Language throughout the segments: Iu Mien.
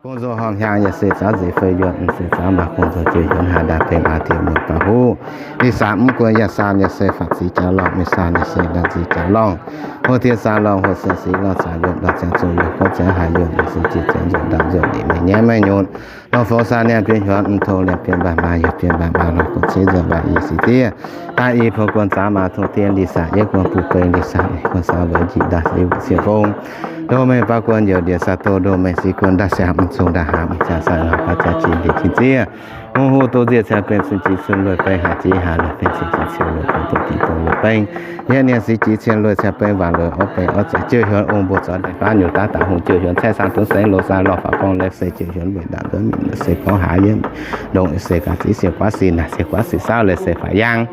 Gong-zoh horngh hiaang yaac se zaux nzengc fei yuonh, se zaux maaih gong-zoh jiu hiuonx haaix ndaangc benx aax diuc muoz baac huv. Li saam mv guon yaac saam yaac se faatv ziqc jaax lorngh, mingh saam yaac se ndaangc ziqc jaax lorngh. Hov tiev saam lorngh hov se siqv lorngh saam yuonh lorngh ziangx zungh yuonh gorngv ziangx haaix yuonh se ziqc ziangx nzuqc ndaangc nzuqc liqc mengh nyaiv maiv nyunc. Lorngh fou saam niaa bienh hiuonx mv tong liaa bienh mbaanh maa yaac bienh mbaanh maa lorngh guon ceix nzuonx mbaanh i siqv diev. Daaih i buo guon zaaux maa tong dien li saam yietv guon buv beng li saam guon saau weic njiec ndaangc se wuov ciev fong. Ndo mengh baav guon youc ndiev saah do ndo mengh siqv guon ndaangc siangx mv zungh ndaangc haamz mv ziangx saah lorngh baav ziangx jiex ndiev jiex ziev. Mungv huv duqv nziev ciou beng cun jiex cun lueic beng haaix jiex haaix lueic beng cun jiex ciou lueic beng duqv jiex duqv lueic beng. Yietv niaa siqv jiex cien lueic ciou beng waac lueic orv beng orv zeiz jiu hiuonx ong mbuo zorc deix faanv nyungc daav daaih hungh jiu hiuonx caeqv saang dungv seix loz saang lorh faaux gorngv lorh se jiu hiuonx weic ndaangc nzuonx mingh se gorngv haaix yienv ndongc se gaax ziqv siec guaav sic naaic siec guaav sic saauv leiz se faaux yaangh.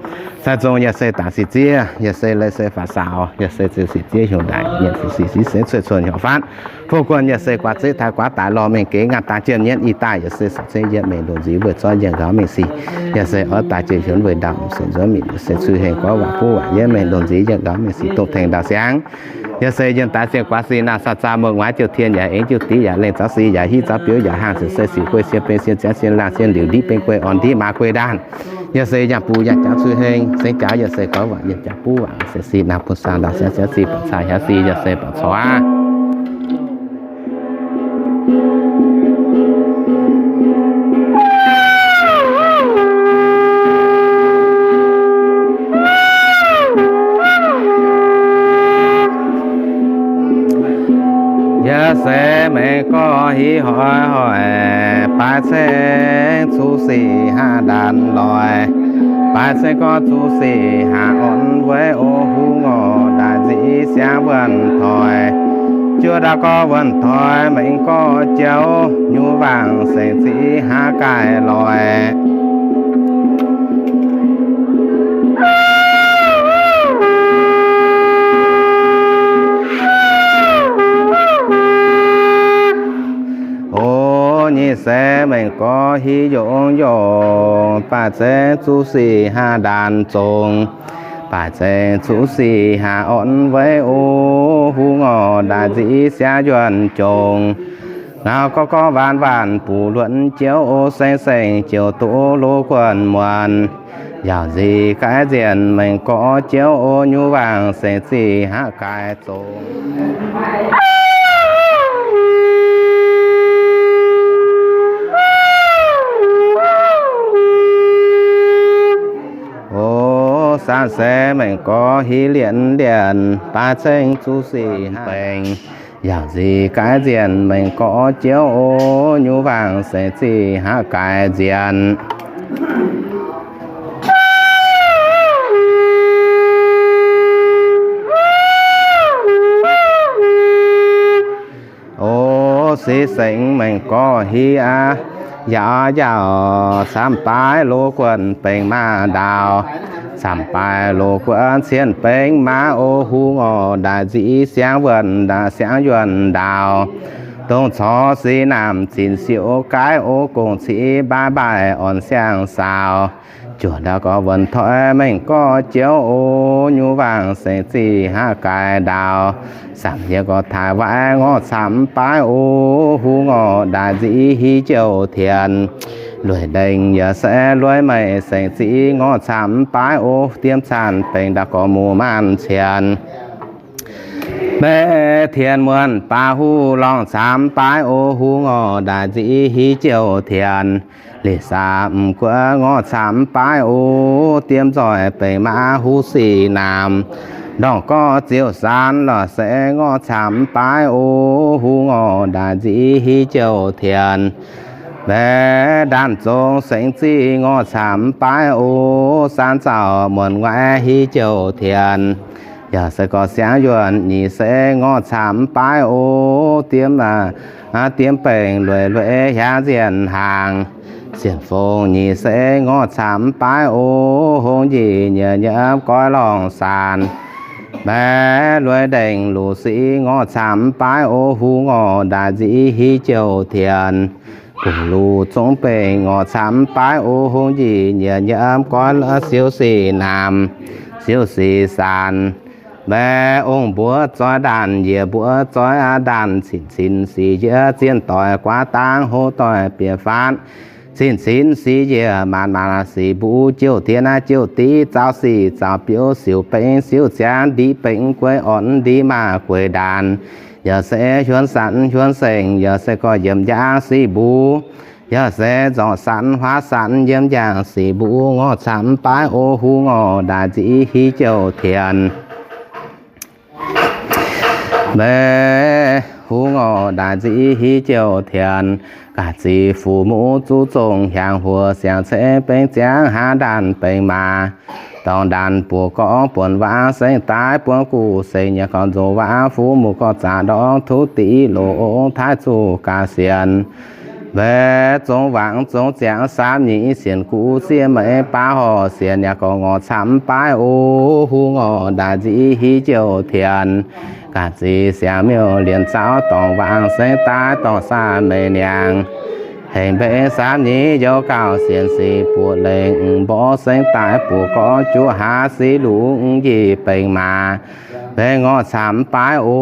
Sai zong yaac se daaih sic ziev, yaac se leiz se faaux saaux, yaac se ziux sic ziev hiuv ndaangc nyiemc sic sic sic seix cueiv cuonx hiuv fatv. Fuqv guon yaac se guaav zeiv taaih guaav daaih lorh mengh geix ngaanc daaih jiem nyienv i daaih yaac se sorc ceng yietv mengh ndongc nziv weic zorqv yietv nqaux mengh sic. Yaac se oix daaih jiu hiuonx weic ndaangc se nzuonx mingh yaac se cui heng gorngv waac buv waac yietv mengh ndongc nziv yietv nqaux mengh sic dongh tengx ndaauv siangx. Yaac se yienh daaix sienx guaax sic naaic saah zaah mouc nguaaiv jiu tien yaac engx jiu div yaac lengh zaux sic yaac hiv zaux biouv yaac hangh se se sic guei sien beng sien ziangx sien laangh sien liuc ndiqv beng guei orn ndiqv maa guei ndaanh. Yaac se yangh buv yangh jaax cui heng sengx jaax yaac se gorngv waac yienh jaax buv waac se sic naaic bun saang ndaauv siangx siangx sic baac caaix hiav sic yaac se baac corc aqv. Yaac se mengh gorx hiv hoic hoic, baaix ceng cuv sic haav ndaanx loic. Baaix ceng gorx cuv sic haav orn weic o huv ngorc ndaaih nziv siangx wuonh toic. Juov ndau gorx wuonh toic mengh gorx jauv nyuv waangc sengx ziv haav gaaih loic. O nyic se mengh gorx hiv yongc yongc, baaix ceng cuv sic haav ndaanx zongc. Baaix ceng cuv sic haav orn weic o huv ngorc ndaaih nziv siangx yuonh jongc. Ngau gorx gorx waanc waanc buv luonc jauv o seng seng jauv duqv loz guonh muonc. Yaac nzic gaaix nzienh mengh gorx jauv o nyuv waangc sengx zic haav gaaix zongc. O saanv se mengh gorx hiv lienc lienc, baaix ceng cuv sic haav baengc. Yaac nzic gaaix nzienh mengh gorx jauv o nyuv waangc sengx zic haav gaaix nzienh. O sic sengx mengh gorx hiv aqv, yaac yaac camv baaix loz guonh baengc maa ndaauh. Camv baaix loz guonh cien baengc maa o huv ngorc ndaaih nziv siangx wuonh ndaaih siangx yuonh ndaauh. Dongh corc sic naamh zinc siouc gaaix o gongc civ mbaaix mbaaix orn siang-saaux. Juov ndau gorx wuonh toic mengh gorx jauv o nyuv waangc sengx zic haav gaaix ndaauh. Samh yie gorx taaix waaic ngorc camv baaix o huv ngorc ndaaih nziv hiv jouh tienx. Lueic ndengh yaac se lueic meic sengx ziv ngorc camv baaix o diem caan baengc ndau gorx muoz maanc cienx. Maiv tien muonh baac huv lorngh camv baaix o huv ngorc ndaaih nziv hiv jouh tienx. Lic saamv guoqv ngorc camv baaix o diem nzoih baengc maa huv sic naamh. Ndorngh gorx ziouc saanv lorh se ngorc camv baaix o huv ngorc ndaaih nziv hiv jouh tienx. Mbaeqc ndaanh zong sengx zic ngorc camv baaix o saanv zaux muonc nguaaiv hiv jouh tienx. Yaac se gorx siangx yuonh nyic se ngorc camv baaix o diem, diem baengc lueic lueic hiaangx nzienh hnaangx. Sienx fongx nyic se ngorc camv baaix o hungh nyic nyiex nyiemv goiv lorngh saanx. Mbaeqc lueic ndengh luc sic ngorc camv baaix o huv ngorc ndaaih nziv hiv jouh tienx. Guv luc zong bengh ngorc camv baaix o hungh nyic nyiex nyiemv goiv siouv sic naamh, siouv sic saanx. Mbaeqc ong mbuox zoih ndaanh, yie mbuox zoih ndaanh, cin-cin sic yie zien doic guaav dangv, hlo doic bieqc faatv. Cin-cin sic yie maanc maanc sic mbuo jouh diex naaiv jouh div, zaux sic zaux biouv, siouc bengx siouc ziangx, ndiqv bengx gueix orn, ndiqv maah gueix ndaanh. Yaac se huonv sanv huonv sengx, yaac se gorx yiem njang sic mbuo, yaac se nzorngc sanv huaav sanv yiem njang sic mbuo, ngorc camv mv baaix o, huv ngorc ndaaic nziv hiv jouh tienx. Mbaeqc huv ngorc ndaaic nziv hiv jouh tienx, gaax zic fuqv muv zuqv zongh hiaangx huoc siangx ceix bengx ziangx hnangv ndaanh bengx maaz. Dorngx ndaanh buoz gorngv buonc waac sengx daaih buonv guv seix nyei gorx nzox waac fuqv muv gorx zaqc ndorngv tuv div loz taaih zuqc gaax sienx. Mbaeqc zongx wangc zongx ziangx saamv nyeic sienx guv siev meix baav horc sienx yaac gorx ngorc camv mv baaix o, huv ngorc ndaaic nziv hiv jouh tienx. Gaax zic siangx miuc lienc zaux dorngc wangc sengx daaih dorngc saah meix niangx. Hengx mbeix saamv nyeic youz gauh sienx sic buoqc lengh mborqv sengx daaih buoz gorx juqv haav siv luqv yie bengx maaz. Mbaeqc ngorc camv mv baaix o,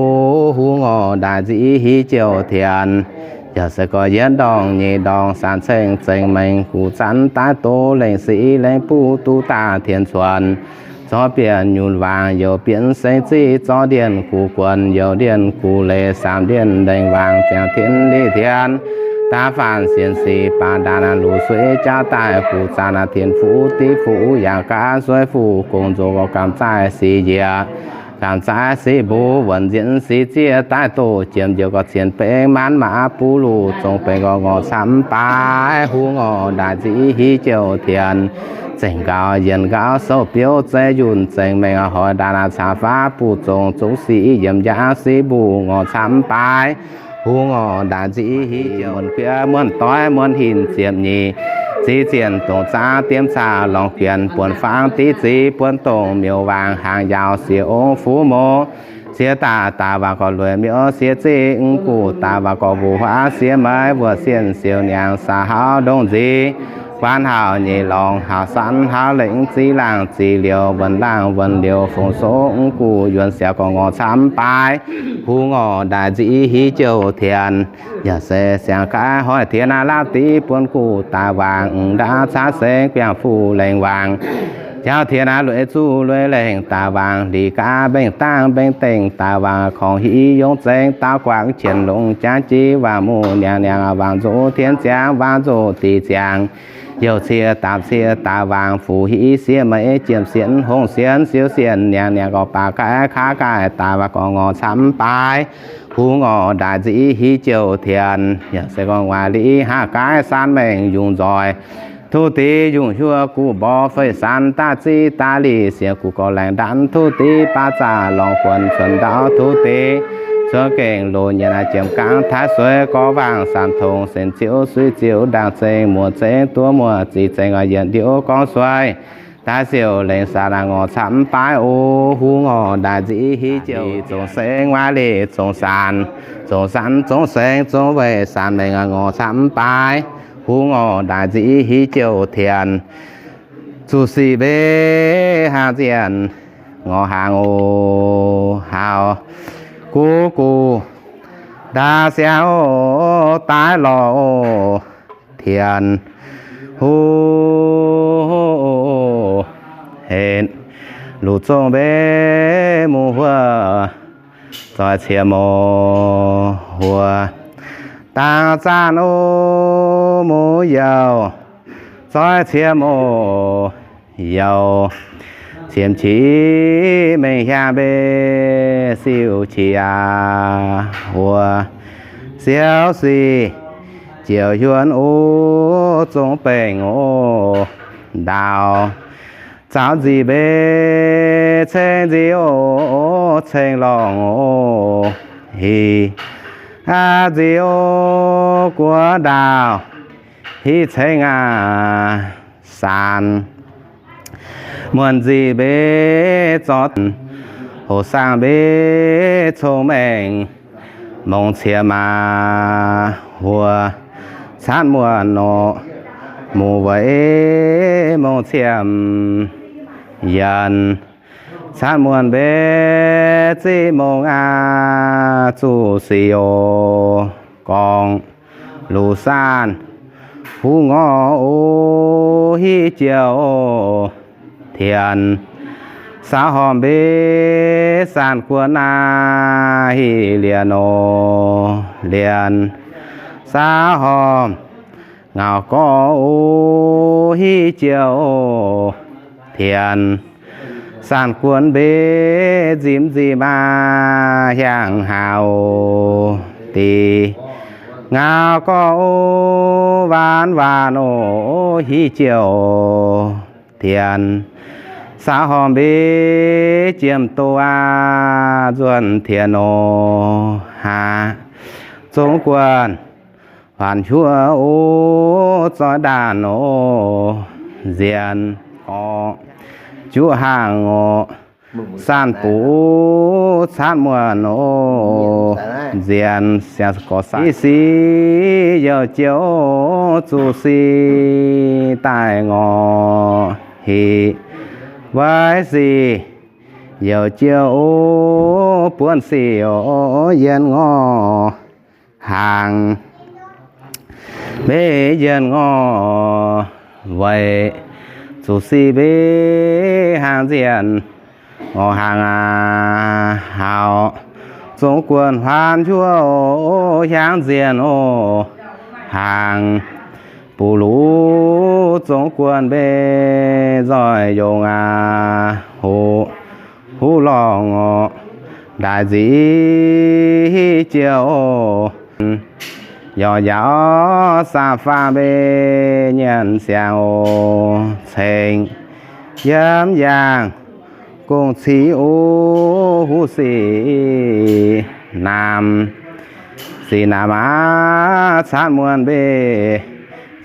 huv ngorc ndaaic nziv hiv jouh tienx. Yaac se gorx yietv ndorngc nyeic ndorngc saanc ceng zengx mengh guv zanv daaih doz lengh sic lengh buv duqv daaih tienx cuonx. Zorqv bieqc nyunc waangc youc bieqc sengx ziqv zorqv ndienh guv guonc youc ndienh guv leiz saamv ndienh lengh waangc ziangx tienx liz tienx. Daav faanh sienx sic baac ndaanv luc suiv jauv daaih guv zanv tin fuqv div fuqv yaac gaanv suiv fuqv gong nzox gorx gamh zaih sic njiec. Gamh zaih sic mbuo wuonc nzienx sic zieqv daaih doh jiem njoux gorx cien bengx maanc maaz buv luc zongx bengx gorx ngorc camv mv baaix huv ngorc ndaaic nziv hiv jouh tienx. Zengc nqaux yienc nqaux souv biouv zeiv yunh zengc mengh hoic ndaanv caux faav buv zongx zungv sic yiem njang sic mbuo ngorc camv mv baaix huv ngorc ndaaic nziv hiv jouh muonc kuiv muonc doix muonc hinc ziepc nyeic. Ziv zienh dongc zaangv diemv caa lorngx guenx buonc fangv div ziv buonc dongc miuc waangc hnaangx yaauc siex ong fuqv mouc. Siex daaih daaih waac gorx lueic miuc siex ziv mv guv daaih waac gorx wuov huaav siex meix wuov sienh siouc niangx saax hauv ndongc nziv. Guanv hauv nyeic lorngx hauv sanv hauv lengc ziv laangh ziv liouc wuonc laangh wuonc liouc fongc soqv mv guv yuonx siaaux gorx ngorc camv mv baaix huv ngorc ndaaic nziv hiv jouh tienx. Yaac se siangx gaaix hoic tiex naaiv laauv div buonc guv daaih waangc ndaauv caav sengx guangc fuqv lengh waangc. Jauv tiex naaiv lueic zuqv lueic lengh daaih waangc liz gaav mbengh dangh mbengh dengh daaih waangc korngx hiv yongz zengx daauv guangc qienx longx jaav jiv waangc muc niangx niangx waangc nzox tienx ziangx waangc nzox diqc ziangx. Youh cie daapc cie daaih waangc fuqv hiv siev meix jiem sienx hongh sienx siou sienx niangx niangx gorx baac gaaix kaav gaaix daaih waac gorx ngorc camv mv baaix huv ngorc ndaaic nziv hiv jouh tienx. Yaac se gorx nguaaic liz haav gaaix saan mengh yungz nzoih tuv div yungz hiuv guv mborqv feix saan daav ziv daav lic sienx guv gorx laengz ndaanv tuv div baav zaah lorngx guonx cuonx ndaauv tuv div cuonx gengh loz nyienx jiem gaangv taaix sueiv gorx waangc saamv tongx senx ziouv suiv ziouv ndaangc zengx muoz zengx duov muoz zic zengx yienc ndiouv gorngv sueiv daaih siouc lengc saax naaic ngorc camv mv baaix o huv ngorc ndaaic nziv hiv jouh zongc sengx waac lic zongc saanx zongc saanx zongc sengx zongc weic saanx mengh ngorc camv mv baaix huv ngorc ndaaic nziv hiv jouh tienx. Zuqc sic mbenc hnaangx zienh ngorc hnaangx oc. Haaux guv guv ndaauv siangx oc, daaih lorz oc, tienx huv henv luc zongh mbenc muv huov zoih cie mouz huov dangh zaanh oc, muv youh zoih cie mouz youh ciem qiex mengh hiaang mbenc siou qiex wuov siou sic ziouc yuonx oc, zong bengh oc, ndaauh zaux nzic mbenc ceng nzic oc, ceng lorngh oc, hiv aqv nzic oc, guoqv ndaauh hiv ceng aqv saanx muonc nzic mbenc zorqv hoc saangv mbenc cong-mengh mongc cie maac huov caatv muonc oc, muv weic mongc cie yienc Caatv muonc mbe ziqv mongh aqv, zuqc sic oc, gorngv luc saanh huv ngorc oc, hiuv jiouc tienx saauv hormh mbe saanh guon aqv, hiuv lienx oc, lienx saauv hormh ngauh gorx oc, hiuv jiouc tienx saanh guon mbe nzipc nzipc aqv, hiaangx haaix deix ngauh gorx oc, waanc waanc oc, hiuv jiouc tienx saauv hormh mbe jiem doz aqv, nzuonx tienx oc, haaix zungv guanh huaanx hiuv oc, zoih ndaanh oc, nzienx oc, juqv hnaangx oc, saanh buc caatv muonc oc, nzienx sic sic youc jiouc zuqc sic daaih ngorc hic, weic sic youc jiouc oc, buonv sic oc, yienh ngorc hnaangx, mbe yienh ngorc weic zuqc sic mbe hnaangx nzienx ngorc hnaangx aqv, haaix zungv guanh huaanx hiuv oc, hiaangx nzienx oc, hnaangx buc luc zungv guanh mbe nzoih yongh aqv, hoqc huv lorngh oc, ndaaic nzic hiuv jiouc oc, yaac yaauv saah faah mbe nyienc siangx oc, ceng yiem yaangh gong-civ oc, huv sic namx, sic namx aqv, caatv muonc mbe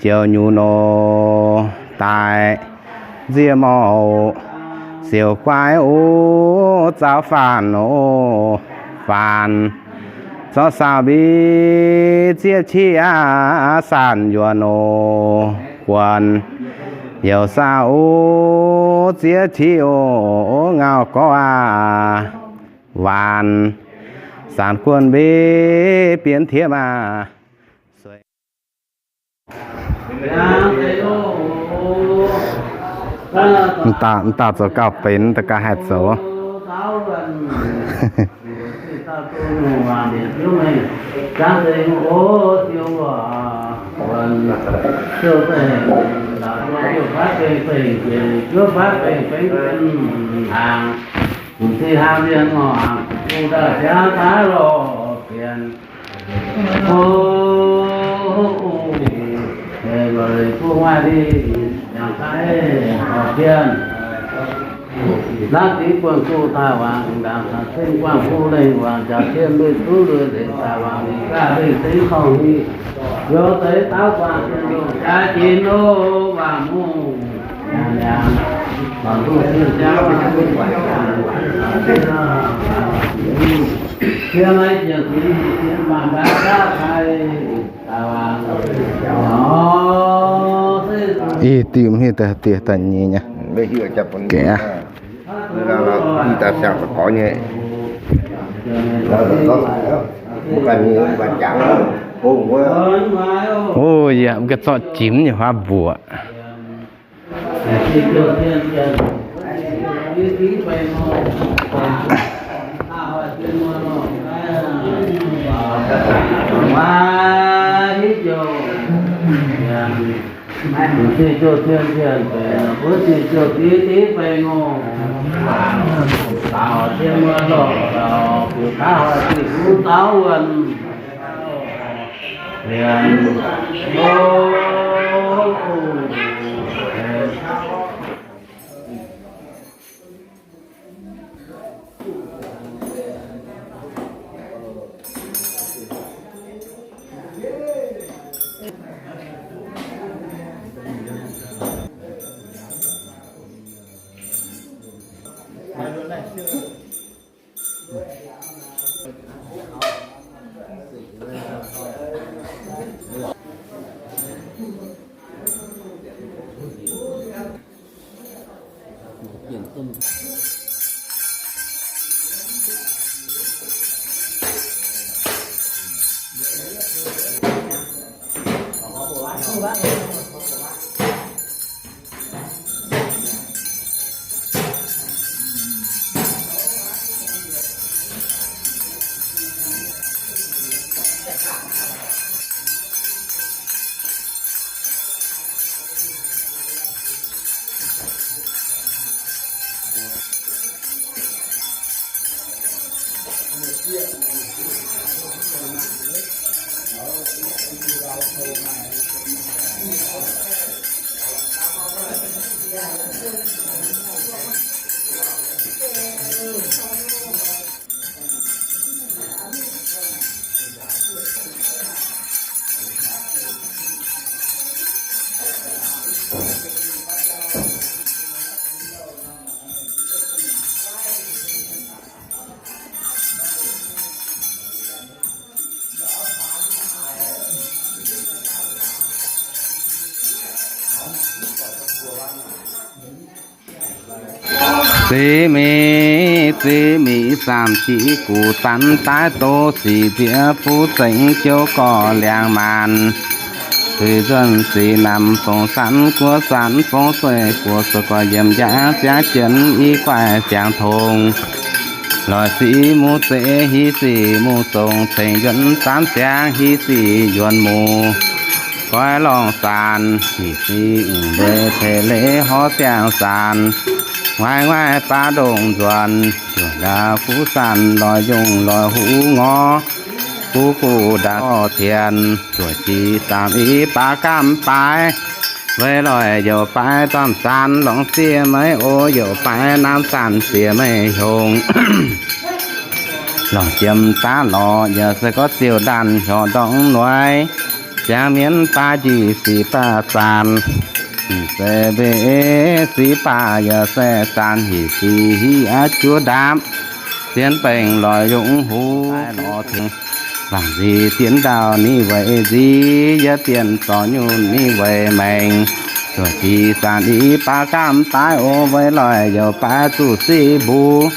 ziouc nyunc oc, daaih nzie morc oc, siouc guaix oc, zaux faanx oc, faanx zorqv saauv mbi zieqv qiv aqv, saanh yuonc oc, guonx youc saauv oc, zieqv qiv oc, ngauh gorx aac, waanc saanh guon mbe bienx tiepv aac. Mv dauh, mv dauh zoux gauh benx, da'gaav haih zoux. Naaiv dingc buonc-guh daaih wangc, ndaangc ceng guangc hu lengh wangc, jaax tien lueiz zuqv lueiz nzengc daaih wangc, ninh gaav lengh zengx korngh hnih, youz deix daauv guangc tien loh jaax jiex nor, wangc mungh. Ih, diuh mv hiuv daaih dieh daaih nyei nyei. Ov, yie mv gaengh zorqv jimv nyei huaav mbuoqc. Ziv mingh, ziv mingh, zaamc jic guc zanc daaih doz sic nziex fuv zengx jouv gorx liangx maanc. Zuiz nzuonx zic namx fongc sanx guoqv zanc fongv sueih guoqv sueih gorx yiem njang ziangv jienv i guaih ziangx tongx. Lorz sic muv zeiz hiv sic muv zongc ceng yuonx zanv ziangx hiv sic yuonx muc. Goiv lorngh zanc hic sic ndueic peix leiz horv siang-zanc. Nguaaiv nguaaiv baav ndongh nzuonx, juoh ndaauv fuv zanc lorz yungh lorz huv ngorv. Guv guv ndaauv orv tien, zuoqc jiex zaamc i baav gaamv baaix. Weic loic youc baaix domh zanc longc zieqv meiv o, youc baaix naamv zanc zieqc meiv hiongx. Lorngc jiem daav lorz yaac se gorngv ziouc ndaanh hiorc ndorngx noiz. Ziangx mienv baav njiec sic baav zanc, se mbe sic baav yaac se zanc hic sic hiv aqv juov ndaapv. Zien bengh lorz yungh huv lorz tengx. Wangc nzic dienv ndau ninh weic nzic, yie dienh zorc nyunc ninh weic mengh. Zuoqc jiex zanc i baav gaamv baaix o, weic loic youc baaix zuqc sic mbuo.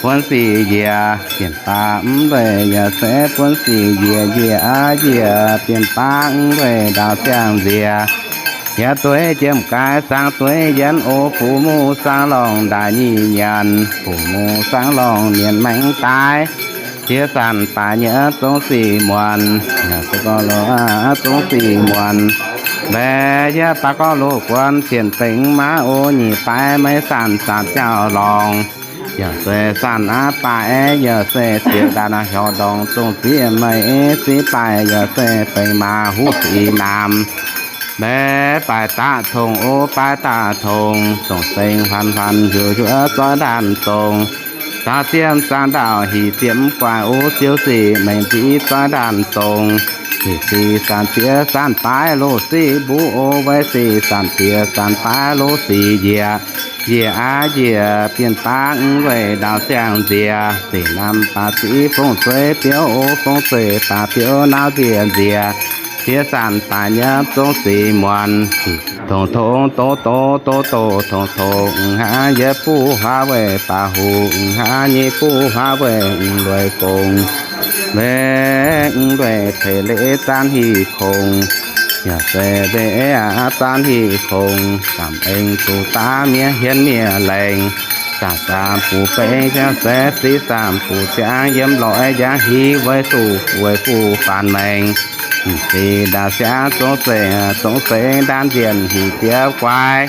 Buonv sic njiec bienh baav mv ndueic yaac se buonv sic njiec njiec aqv njiec bienh baav mv ndueic ndaauv siang nziex. Yaac dueiv jiem gaaix saang dueiv yienv o, fu muv saang lorngh ndaaih nyic nyanc, fu muv saang lorngh nienx maengx daaih. Jiex zanc baaix nyei zong sic muonc, yaac se gorngv loz zong sic muonc. Mbaeqc yie baac gorngv loz guonx cien bengx maiv o, nyic baaix maiv zanc zanc jauv lorngh. Yaac se zanc aqv baaix yaac se ziex ndaanh hiorc ndorngx zong zieqv maiv sic baaix yaac se bengx maaz huv sic naamh. Mbaeqc baaix daqv tongx o, baaix daqv tongx, zongc seng huaanv huaanv njuov njuov zoih ndaanh zongc. Zaangc ziemv zaangc ndaauh hic ziepc guaax o, ziouv sic mengh nziv zoih ndaanh zongc. Hic sic zanc ziex zanc baaix loz sic mbuv o, weic sic zanc ziex zanc baaix loz sic njiec. Njiec aqv njiec bienh baav mv ndueic ndaauv siang nziex. Zinh namx baac ziv fongv zueiz biouv o, fongv zueiz baac biouv naauv nziex nziex. Ziex zanc baaix nyei zong sic muonc. Dongh tongx doz doz doz doz tongx tongx, hnangv yietc buv huaav weih baac huv, hnangv nyei buv huaav weih mv lueic gong. Mbe mv ndueic peix leiz zaanv hic kongx, yaac se mbe aqv zaanv hic kongx, zaamc eng zuqc daav miev hienv miev lengx. Zaamc zaamc buc bengx ziangh se ziv zaamc buc ziangx yiem lorz yangh hiv weic zuqc weic fuqv faanx maengx. Sic ndaauh siangv zong seix zong seix ndaanv nzienh hic diev guai.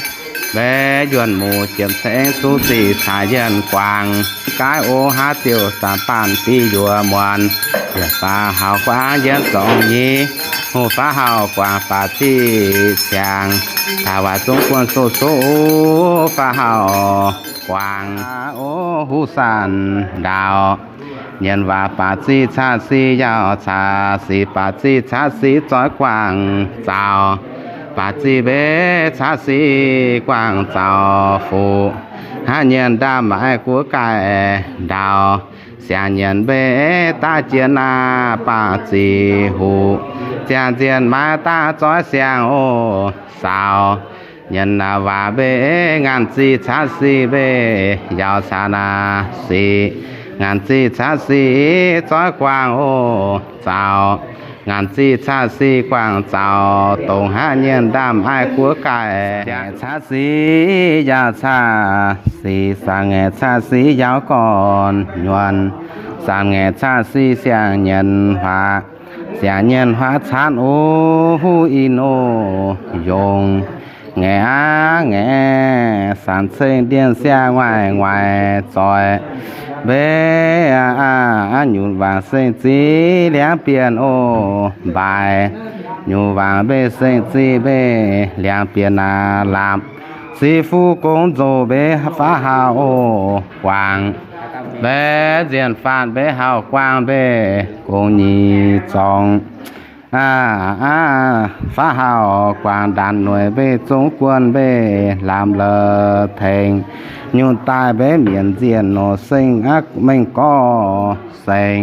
Mbe yuonh muc jiem cengx zuqv sic caaix yienh guangc. Gaaiv o haav ziouc zanc baanh diuh yuoz muonc. Yaac faaux hauv guangc yiem zorngx nyei, hungh faaux hauv guangc baac ziqv ciangx. Taux waac zungv buonv soqv soqv faaux hauv guangc. O huv sanc ndaauh, nyienx waac baac ziqv catv sic yaauc caax sic baac ziqv catv sic zoih guangc zaux. Baac ziqv mbe catv sic guangc zaux fuqv. Hnangv nyienx ndaamv maaiz guv gaih ndaauh, siangx nyienx mbe daav jien aqv baac ziqv huqv. Ziangh nzienh maaiz daav zoih siang o zaux. Nyienx waac mbe ngaanc ziqv catv sic mbe yaauc caax naaic sic, ngaanc ziqv catv sic zoih guangc o zaux. Ngaanc zih caqv sic guangc zaux, dongh haav nyienh ndaamv aiv guoqv gaaih. Caqv sic yaauc caqv sic, saanc ngaeqc caqv sic yaauv gorn nyuonh, saanc ngaeqc caqv sic siang-nyienh huaax, siang-nyienh huaax caanv o, huv in o, yongc ngaeqc aqv ngaeqc, saanc ceng ndienh siang-nguaaic nguaaic zoix, mbeix nyutc waangc seng-ziv liangv bienh o, mbaaix nyutc waangc mbeix seng-ziv mbeix liangv bienh aqv, laapc sic fuqv gong nzoh mbeix faav haauh o, guangc mbeix nzienh faatv mbeix haauh guangc mbeix gong nyic zorngx. Faav haauh guangc ndaanc noic mbeix zungv guon mbeix lamh la'tengx, nyutc daaih mbeix mienc nzienh nor seng aqv mengh gorngv seng.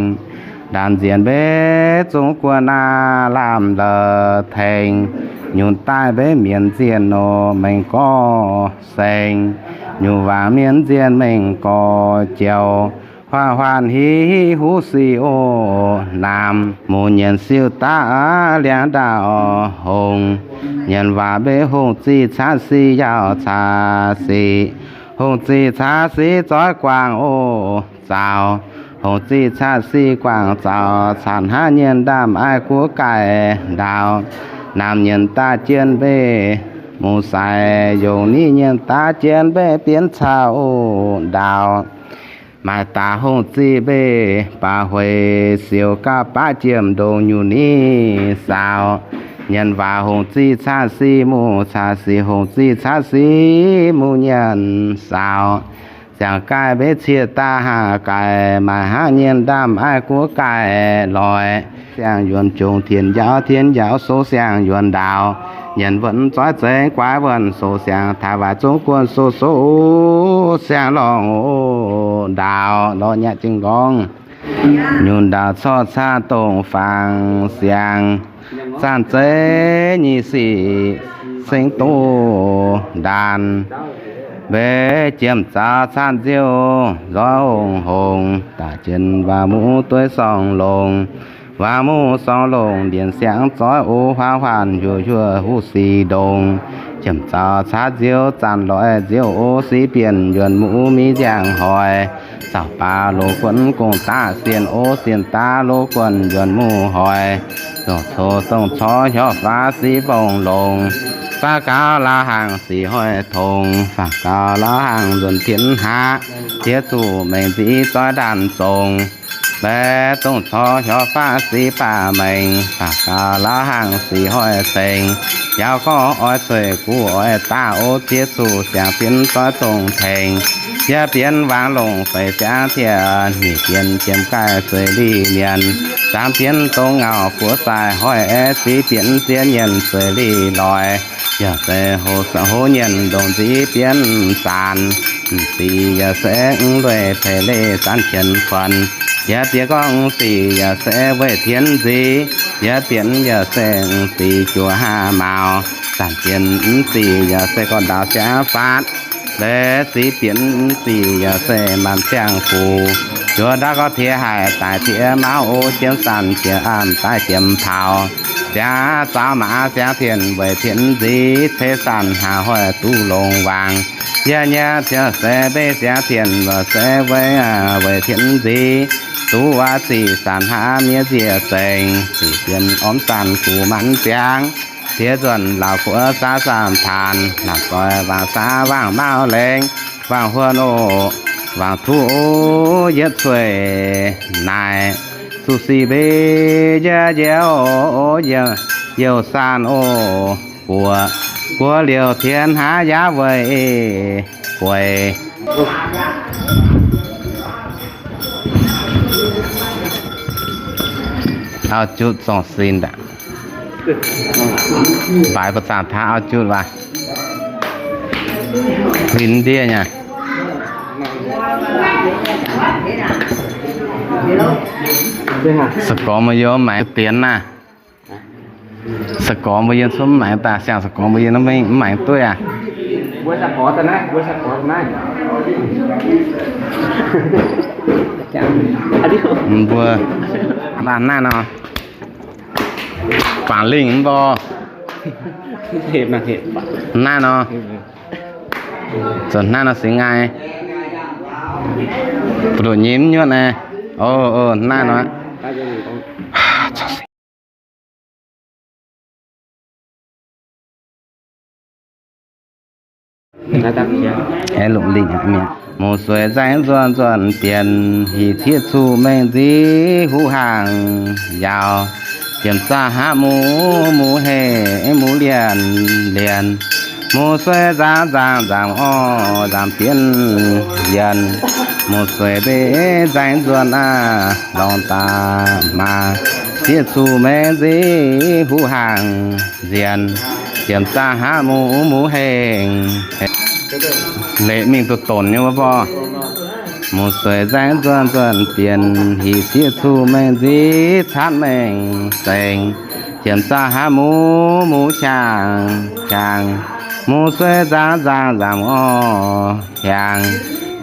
Ndaanc nzienh mbeix zungv guon aqv lamh la'tengx, nyutc daaih mbeix mienc nzienh nor mengh gorngv seng, nyutc waangc mienc nzienh mengh gorx joux, huaanh huaanh hiv hiv huv sic o, naamh muc nyienh siou daav liangv ndaauh hongh, nyienh waac mbeix hongh zih caqv sic yaauc caqv sic, hongh zih caqv sic zoix guangc o, zaux, hongh zih caqv sic guangc zaux, caanc haav nyienh ndaamv aiv guoqv gaaih ndaauh, naamh nyienh daav jien mbeix muc saaix, yongc niv nyienh daav jien mbeix bienv caux o, ndaauh maaih daaih hongh zih mbeix baac hueix siouc gauh baav jiem ndongc nyungc niv saaux, nyienh waac hongh zih caqv sic muc caqv sic, hongh zih caqv sic muc nyienh saaux, ziangh gaaih mbeix cieqv daav haah gaaih, maaih haav nyienh ndaamv aiv guoqv gaaih loix, siang yuonx jongx tienx njaaux, tienx njaaux soux siang yuonx ndaaux, nyienh wuonv zoix zengx guaix wuonv soux siang, taaix waac zungv guon soux soux siang lorngh o, ndaaux lorz nyaqv jiex nqorngv. Nyungc ndaauh corc caqv dongh fangx siang, zanc zeiv nyic sic seng doqv ndaanh, mbeix jiem zaux caqv nziouv nzoih hongh hongh, daaih jien waac muv dueiv sorng longx, waac muv sorng longx ndienx siangx zoih o, huaav huaanh hiuv hiuv huv sic ndongx, jiem zaux caqv nziouv zanc loix nziouv o, sic bienh yuonx muv mingh nziangh hoic, zaux baac loz guonv gong daav sienh o, sienh daav loz guonv yuonx muv hoic, dongh corc dongh corc hnyouv faatv sic mbong longx, faatv gaux lauh hangx sic hoic tongx, faatv gaux lauh hangx nzuonx tienx haav, jiex zuqc mengh nziv zoih ndaanh zongx, mbaeqc dongh corc hnyouv faatv sic baac mengh, faatv gaux lauh hangx sic hoic cengx, yaac gorngv oix cueiv guv oix daav o, jiex zuqc siang-bienv zoih dongh tengx, yie bienv wangc longc feix siangv tiex, nyic bienv jiem gaaih zueiz li mienh, zaamv bienv dongh ngauh guoqv zaih hoic aeqv, ziv bienv ziex nyienh zueiz li loix, yaac se hov nyienh ndongc nziv bienv zaanc, m'dic yaac se mv lueic peix leiz zanc qienx kuonx, yie bienv gorngv m'dic yaac se weic tienx nziv, yie bienv yaac se m'dic juoz haav mauz, zanc bienv m'dic yaac se gorx ndaauv siangv faatv, leiz ziv bienv m'dic yaac se maanc ziangh fuc, juoz ndaauv gorx tiex haic daic tiex mauv o, jiem zanc jiem aamh daaih jiem paux, siangx zaux maaz siangx tien weic tienx nziv, ceix zanc haav hoic duqv longc wangc, yie nyei ziouc se mbeix siangx tien weic se weic, weic tienx nziv, duqv waac zic zanc haav miev nziec zengx, zic bienv ormv zanc gux manc ziangx, diex nzuonc laauc guoqv saav saanh taanx, laauc zoih wangc saav wangc mauv lengx, wangc huon oc, wangc tuv oc, yietv cueiv naaic, zuqc sic mbeix yie njiec oc, youh saanh oc, buoz, buoz liouc tienx haav yaav weic bueix. Auv-jutv zorngh sin daaih. Baaix ba'zanc taav auv-jutv waac. Huin ndiev nyei. Sa-gorx mbuo yiem maengx dienx naaiv. Sa-gorx mbuo yiem cun maengx daaih, siang sa-gorx mbuo yiem mv maengx dueiv aac. Mbuo laanh naaiv nor. Bangc lingh mv baac. Naaiv nor. Zoux naaiv nor singx ngaih. Mbu'ndongx nyim nyuoqv naaiv. O, o, naaiv nor. Longc lingh mi'aqv. Muoz-suiv nzaeng nzuonx nzuonx dienx, hih cieqv cuqv mengh nziv huv hnaangx yaauc. Jiem zaah hnangv muv, muv hengx, muv lienh lienh. Muoz-suiv nzaang nzaang nzaangc orv, nzaangc bienv yienc. Muoz-suiv mbeix nzaeng nzuonx aav, longc daaih maah, cieqv cuqv mengh nziv huv hnaangx nzienx. Jiem zaah hnangv muv, muv hengx. Leiz mingh duqv donx nyei wuov borh. Muoz-suiv nzaeng nzuonx nzuonx dienx, hih cieqv cuqv mengh nziv caatv mengh zengx. Jiem zaah hnangv muv, muv hiaangx hiaangx. Muoz-suiv nzaang nzaang nzaangc orv hiaangx.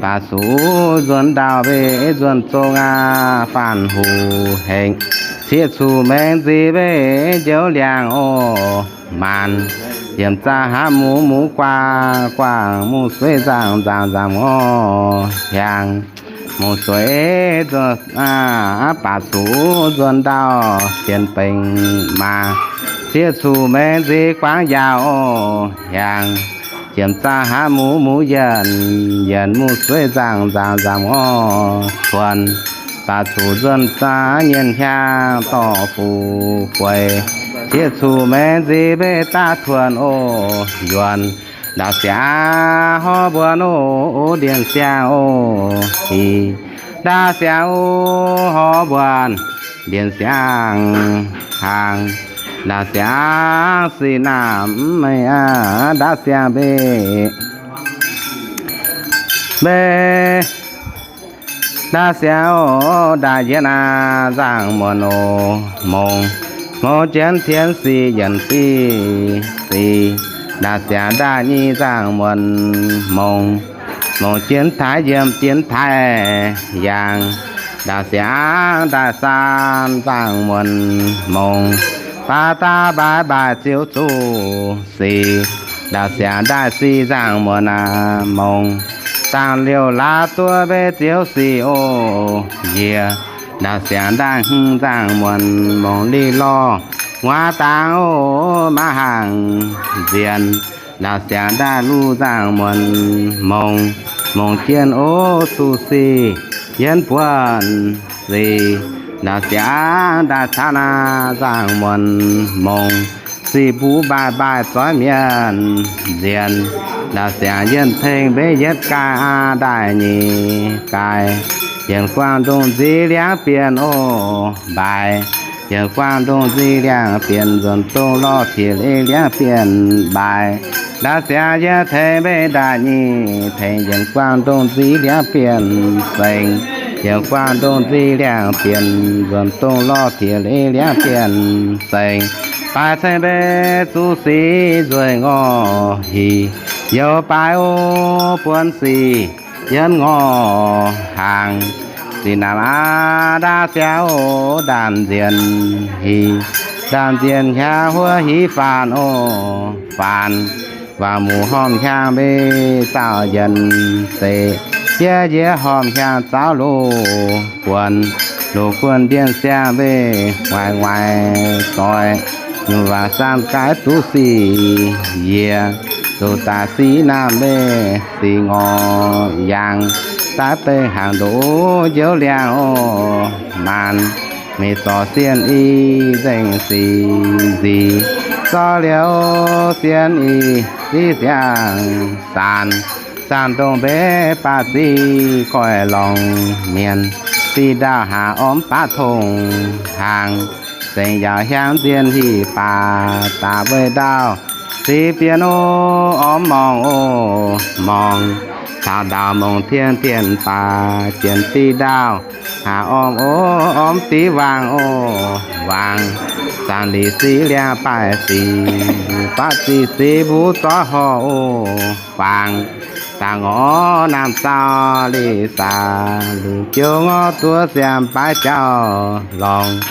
Baac zuqc nzuonx ndau mbeix nzuonx zong aav, faanv huv hengx. Cieqv cuqv mengh nziv mbeix njoux liangx orv maanc. Jiem zaah hnangv muv, muv guaangv guaangv. Muoz-suiv nzaang nzaang nzaangc orv hiaangx. Muoz-suiv nzuonx aav, baac zuqc nzuonx ndau sienx bengx maah. Cieqv cuqv mengh nziv guaangv yaauc orv hiaangx. Jiem zaah hnangv muv, muv yienc yienc. Muoz-suiv nzaang nzaang nzaangc orv tuonx. Baac zuqc nzuonx zaah nyienh hiaangx dorh fuqv gueix. Cieqv cuqv mengh nziv mbeix daav tuonx orv yuonx. Ndaauv siangx horv mbuonx orv, ndiev siangx orv hih. Ndaauv siangx orv horv mbuonx, ndiev siangx hnaangx. Ndaauv siangx sic naamh mv mengh aqv, ndaauv siangx mbeix, mbeix. Ndaauv siangx orv ndaaih yietv aav, nzangc muonc orv mongx. Mongx jienv tienx sic yienc diqv sic. Ndaauv siangx ndaaih nyic, nzangc muonc mongx. Mongx jienv taaix yiemc jienv taaix yaangh. Ndaauv siangx ndaaih saam, nzangc muonc mongx. Baav daav mbaaix mbaaix ziouv zuqc sic. Ndaauv siangx ndaaih sic, nzangc muonc aav mongx. Dangh liouh laaix duqv mbeix ziouv sic orv yie. Ndaauv siangx ndaaih hmz, nzangc muonc mongx. Lih lorh nguaaz dangx orv, maiv hangc nzienx. Ndaauv siangx ndaaih luv, nzangc muonc mongx. Mongx jienv orv zuqc sic, yienv buonv sic. Ndaauv siangx ndaaih caanv aav, nzangc muonc mongx. Sic mbuo mbaaih mbaaih zoiv mienh nzienx. Ndaauv siangx yienh tengx mbeix yietv gaaih aav, ndaaih nyic gaaih. Yienx guangc ndongc nziv liangv bienh orv mbaaix. Yienx guangc ndongc nziv liangv bienh, nzuonx dongh lorh tiex leiz liangv bienh mbaaix. Ndaauv siangx yienh tengx mbeix ndaaih nyic tengx, yienx guangc ndongc nziv liangv bienh zengx. Yienx guangc ndongc nziv liangv bienh, nzuonx dongh lorh tiex leiz liangv bienh zengx. Baaix ceng mbeix zuqc sic nzueic ngorc hih, youz baaix orv buonv sic yienv ngorc hnaangx. Sic naamh aav, ndaauv siangx orv ndaamv nzienh hih. Ndaamv nzienh hiaangx huov hiv faanx orv faanx. Waangc muc hormh hiaangx mbeix zaauh yienx zeiz. Yie yie hormh hiaangx zaauv loz-guonh. Loz-guonh ndienh siangx mbeix nguaix nguaix zoih. Nyungc waac saanh gaaix duqv sic yie. Zoux daaih sic naamh mbeix sic ngorc yaangh. Daaih beiv hnaangx ndoqv njoux liangh orv maanc. Meix zorc sienh i nzengc sic nzic. Zorqv liuz sienh i sic siang saanx. Saanh ndongc mbeix baav zic goiv lorngx mienh. Diqv ndaauh haac ormv baav tongx hnaangx. Zengc yaauc hiaangx nzienh hieh baac daaih weih ndaauh. Sic bienh orv ormv morngh orv morngh. Taux ndaauh mongh tien tien baac jienx diqv ndaauh. Haac ormv orv ormv diqv waangh orv waangh. Zaangc lic sic liangh baaih sic, baav zic sic mbuo zorqv horh orv faangx. Da'ngorc naamh zauh li saax, luc jouv ngorc duqv siam baaix jauv lorngx.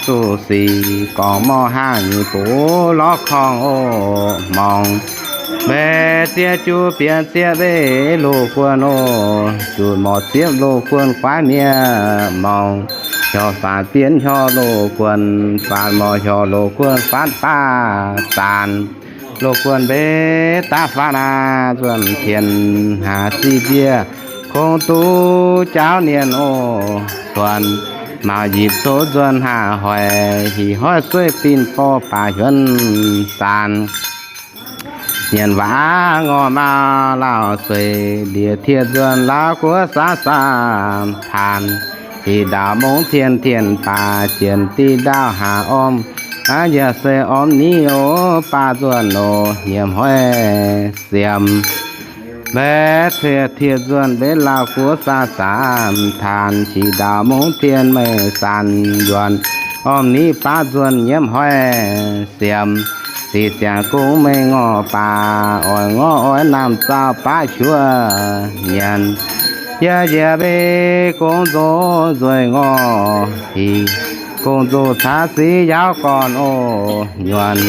Zuqc sic gorngv morc haangh nyic buc lorz korngh oc morngx. Meix zieqv juv bienx zieqv mbeih loz-guonh oc, juqc morc ziepv loz-guonh guaiv miev morngx. Hiuv faanx bienx hiuv loz-guonh, faanx morc hiuv loz-guonh faanx baav zaanc. Loz-guonh mbeih daav faanx aqv, nzuonx tien haac ziqc njiec, kungx duqv jauv nienh oc. Nzuonx maux yipc doz nzuonx haah hoic, hic hoic sueih bin borh baac hiuonv zaanc. Nyienx waac ngorc mauh lauh sueih, ndiev tiev nzuonx Laauv guoqv saav saam taanx. Diqc ndaauh mungv tien tien baac jienv diqc ndaauh haah orm, aav yaac se orm niv oc baav nzuonx oc nyiemc hoic siemx. Meix tiev tiev nzuonx mbenv Laauv guoqv saav saam taanx, qiex ndaauh mungv tien meih saanx yuonx, orm niv baav nzuonx nyiemv hoic siemx. Diqc ziangx gong meih ngorc baac oix ngorc oix naamh zauh baav hiuv nyienx. Yie njiec mbeih gong nzoh nzueic ngorc hic, gong nzoh caav ziqv yaauv gorn oc nyuonh.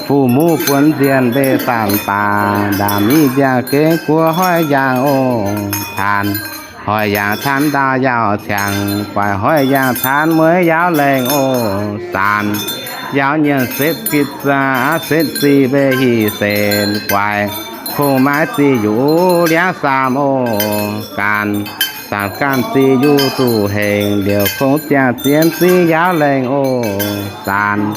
Fu muv buonv nzienh mbeih faanx baac, ndaamv miv nziaangc gengh guoqv hoic yaangh oc taanx. Hoic yaangh taanx ndaauh yaauh ciangx, guaix hoic yaangh taanx mueiz yaauv laengh oc saanx. Yaauv nyienx setv gitv zaax setv ziqc mbeih hic senx guaix, kungx maiv ziqc yuqc liangv saamh oc gaanx. Zaangc ganh ziqc yuqc duqv hengx liouc, kungx ziangh zien ziqv yaauv laengh oc saanx.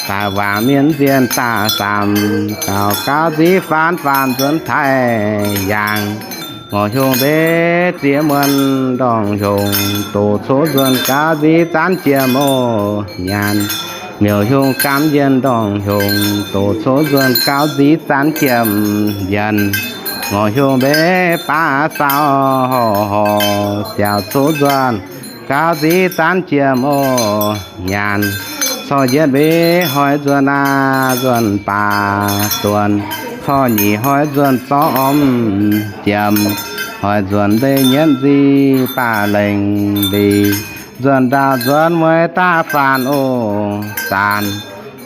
Daaih waangc mienv nzienh daaih saamx gaux, gaux nziv faanx faanx nzuonx taaih yaangh. Ngorc hiuv mbev ziex muonc ndorngh hiuv, doqc coqv nzuonx gaux nziv zaanv jiem oc nyaanh. Miuc hiuv gaamv yienh ndorngh hiuv, doqc coqv nzuonx gaux nziv zaanv jiem yienh. Ngorc hiuv mbev baav saauv horc horc, siaauc coqv nzuonx gaux nziv zaanv jiem oc nyaanh. Corc yietv mbev hoiz nzuonx aav nzuonx baac duonx, corc nyic hoiz nzuonx zorqv orm jiem. Hoiz nzuonx mbev nyietv nziv baac lengc mbic, nzuonx ndaauh nzuonx mueiz daav faanx oc saanx.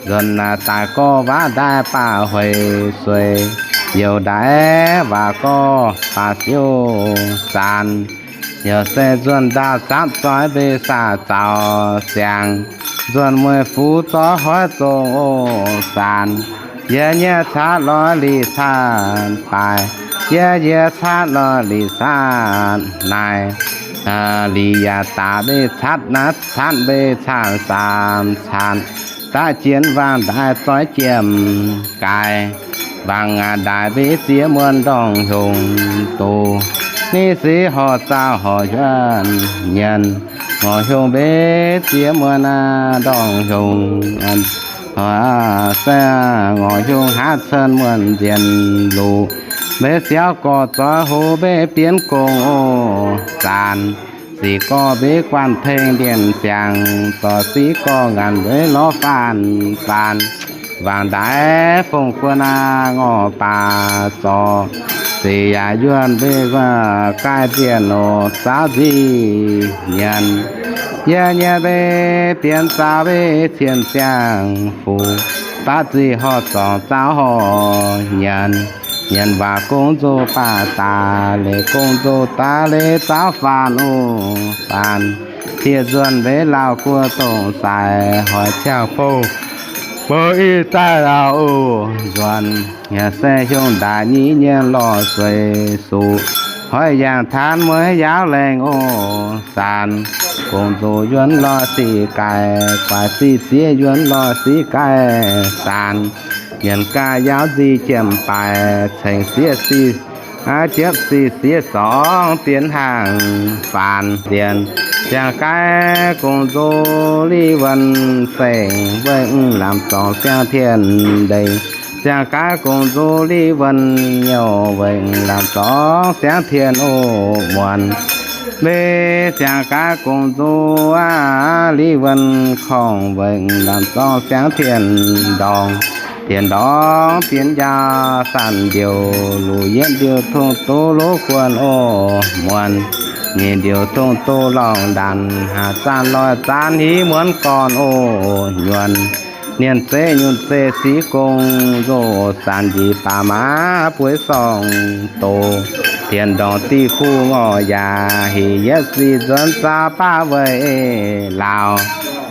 Nzuonx naaic daaih gorx waac ndaaiv baac hueix sueix, youc ndaaiv waac gorx baac siouc saanx. Youc se nzuonx ndaauh zapv zoih mbeih saah zaux siangx, nzuonx mueiz fuv zorqv hoiv zongh oc saanx. Yie nyei caatv loi lic caatv baaix, yie nyei caatv loi lic caatv naaic. Lic yaac daaih mbeih caatv naaiv caatv mbeih caatv saam caatv, daav jienv waangh ndaaiv zoih jiem gaaix. Waangh aac ndaaic mbeih ziex muonc ndorngh hiuv doz, ninh sic horc zaauh horc yuonv nyienx. Ngorc hiuv mbeih ziex muonc aav ndorngh hiuv, se ngorc hiuv haav cen muonc nzienh luc. Mbeih siaauv gorx zoih hoz mbeih bienv gong oc saanx. Sic gorx mbeih guanh tengx ndienh ziangx, zorc sic gorx ngaanc mbueix lorz faanx faanx. Waangh ndaaiv fongc guon aav ngorc baac zorc, sic yaac yuonh mbeih gaih nzienh oc zaauv nziv nyienx. Yie nyei mbeih bienx zaauv mbeih cien ziangh fuc, baav zic horc zorngc zaauv horc nyienx. Nyienx waac gong nzoh baac daaih leiz, gong nzoh daaih leiz zaauv faanx oc faanx. Tiev nzuonx mbeih Laauv guoqv dongh saaix, hoic ciangh bouh bouh ih daaih Laauv oc nzuonx. Yaac se hiuv ndaaic nyic nyienh lorh sueix suqc, hoic yaangh taanx mueiz yaauv laengh oc saanx. Gong nzoh yuonv lorh sic gaaix, guaix sic ziex yuonv lorh sic gaaix saanx. Nyienx gaax yaauv nzic jiem baaix, cengx sieqv sic jiepv sic sieqv zorngx bienx hnaangx faanx nzienh. Ziangh gaaix gong nzoh li wuonh sengx, weih mv lamh zorngx siang tien ndengc. Ziangh gaaix gong nzoh li wuonh nyouh, weih mv lamh zorngx siang tien oc muonz. Mbeih ziangh gaaix gong nzoh aav li wuonh korngh, weih mv lamh zorngx siang tien ndorngx. Tienx ndorngx bienx njaaux, saanh ndiouc luc yietv ndiouc tongh doz lov guonh oc. Muonc nyeic ndiouc tongh doz lorngh ndanc, haac zaanh loic zaanv hiv muonv gorn oc. Nyuonh nienh zeiv nyunh zeiv siqv gong, nzoh zanc njiec baac maav bueix sorng-doz. Tienx ndorngx diuh kuv ngorc yaac, hec yietv sic nzuonx zaah baav weih laauh.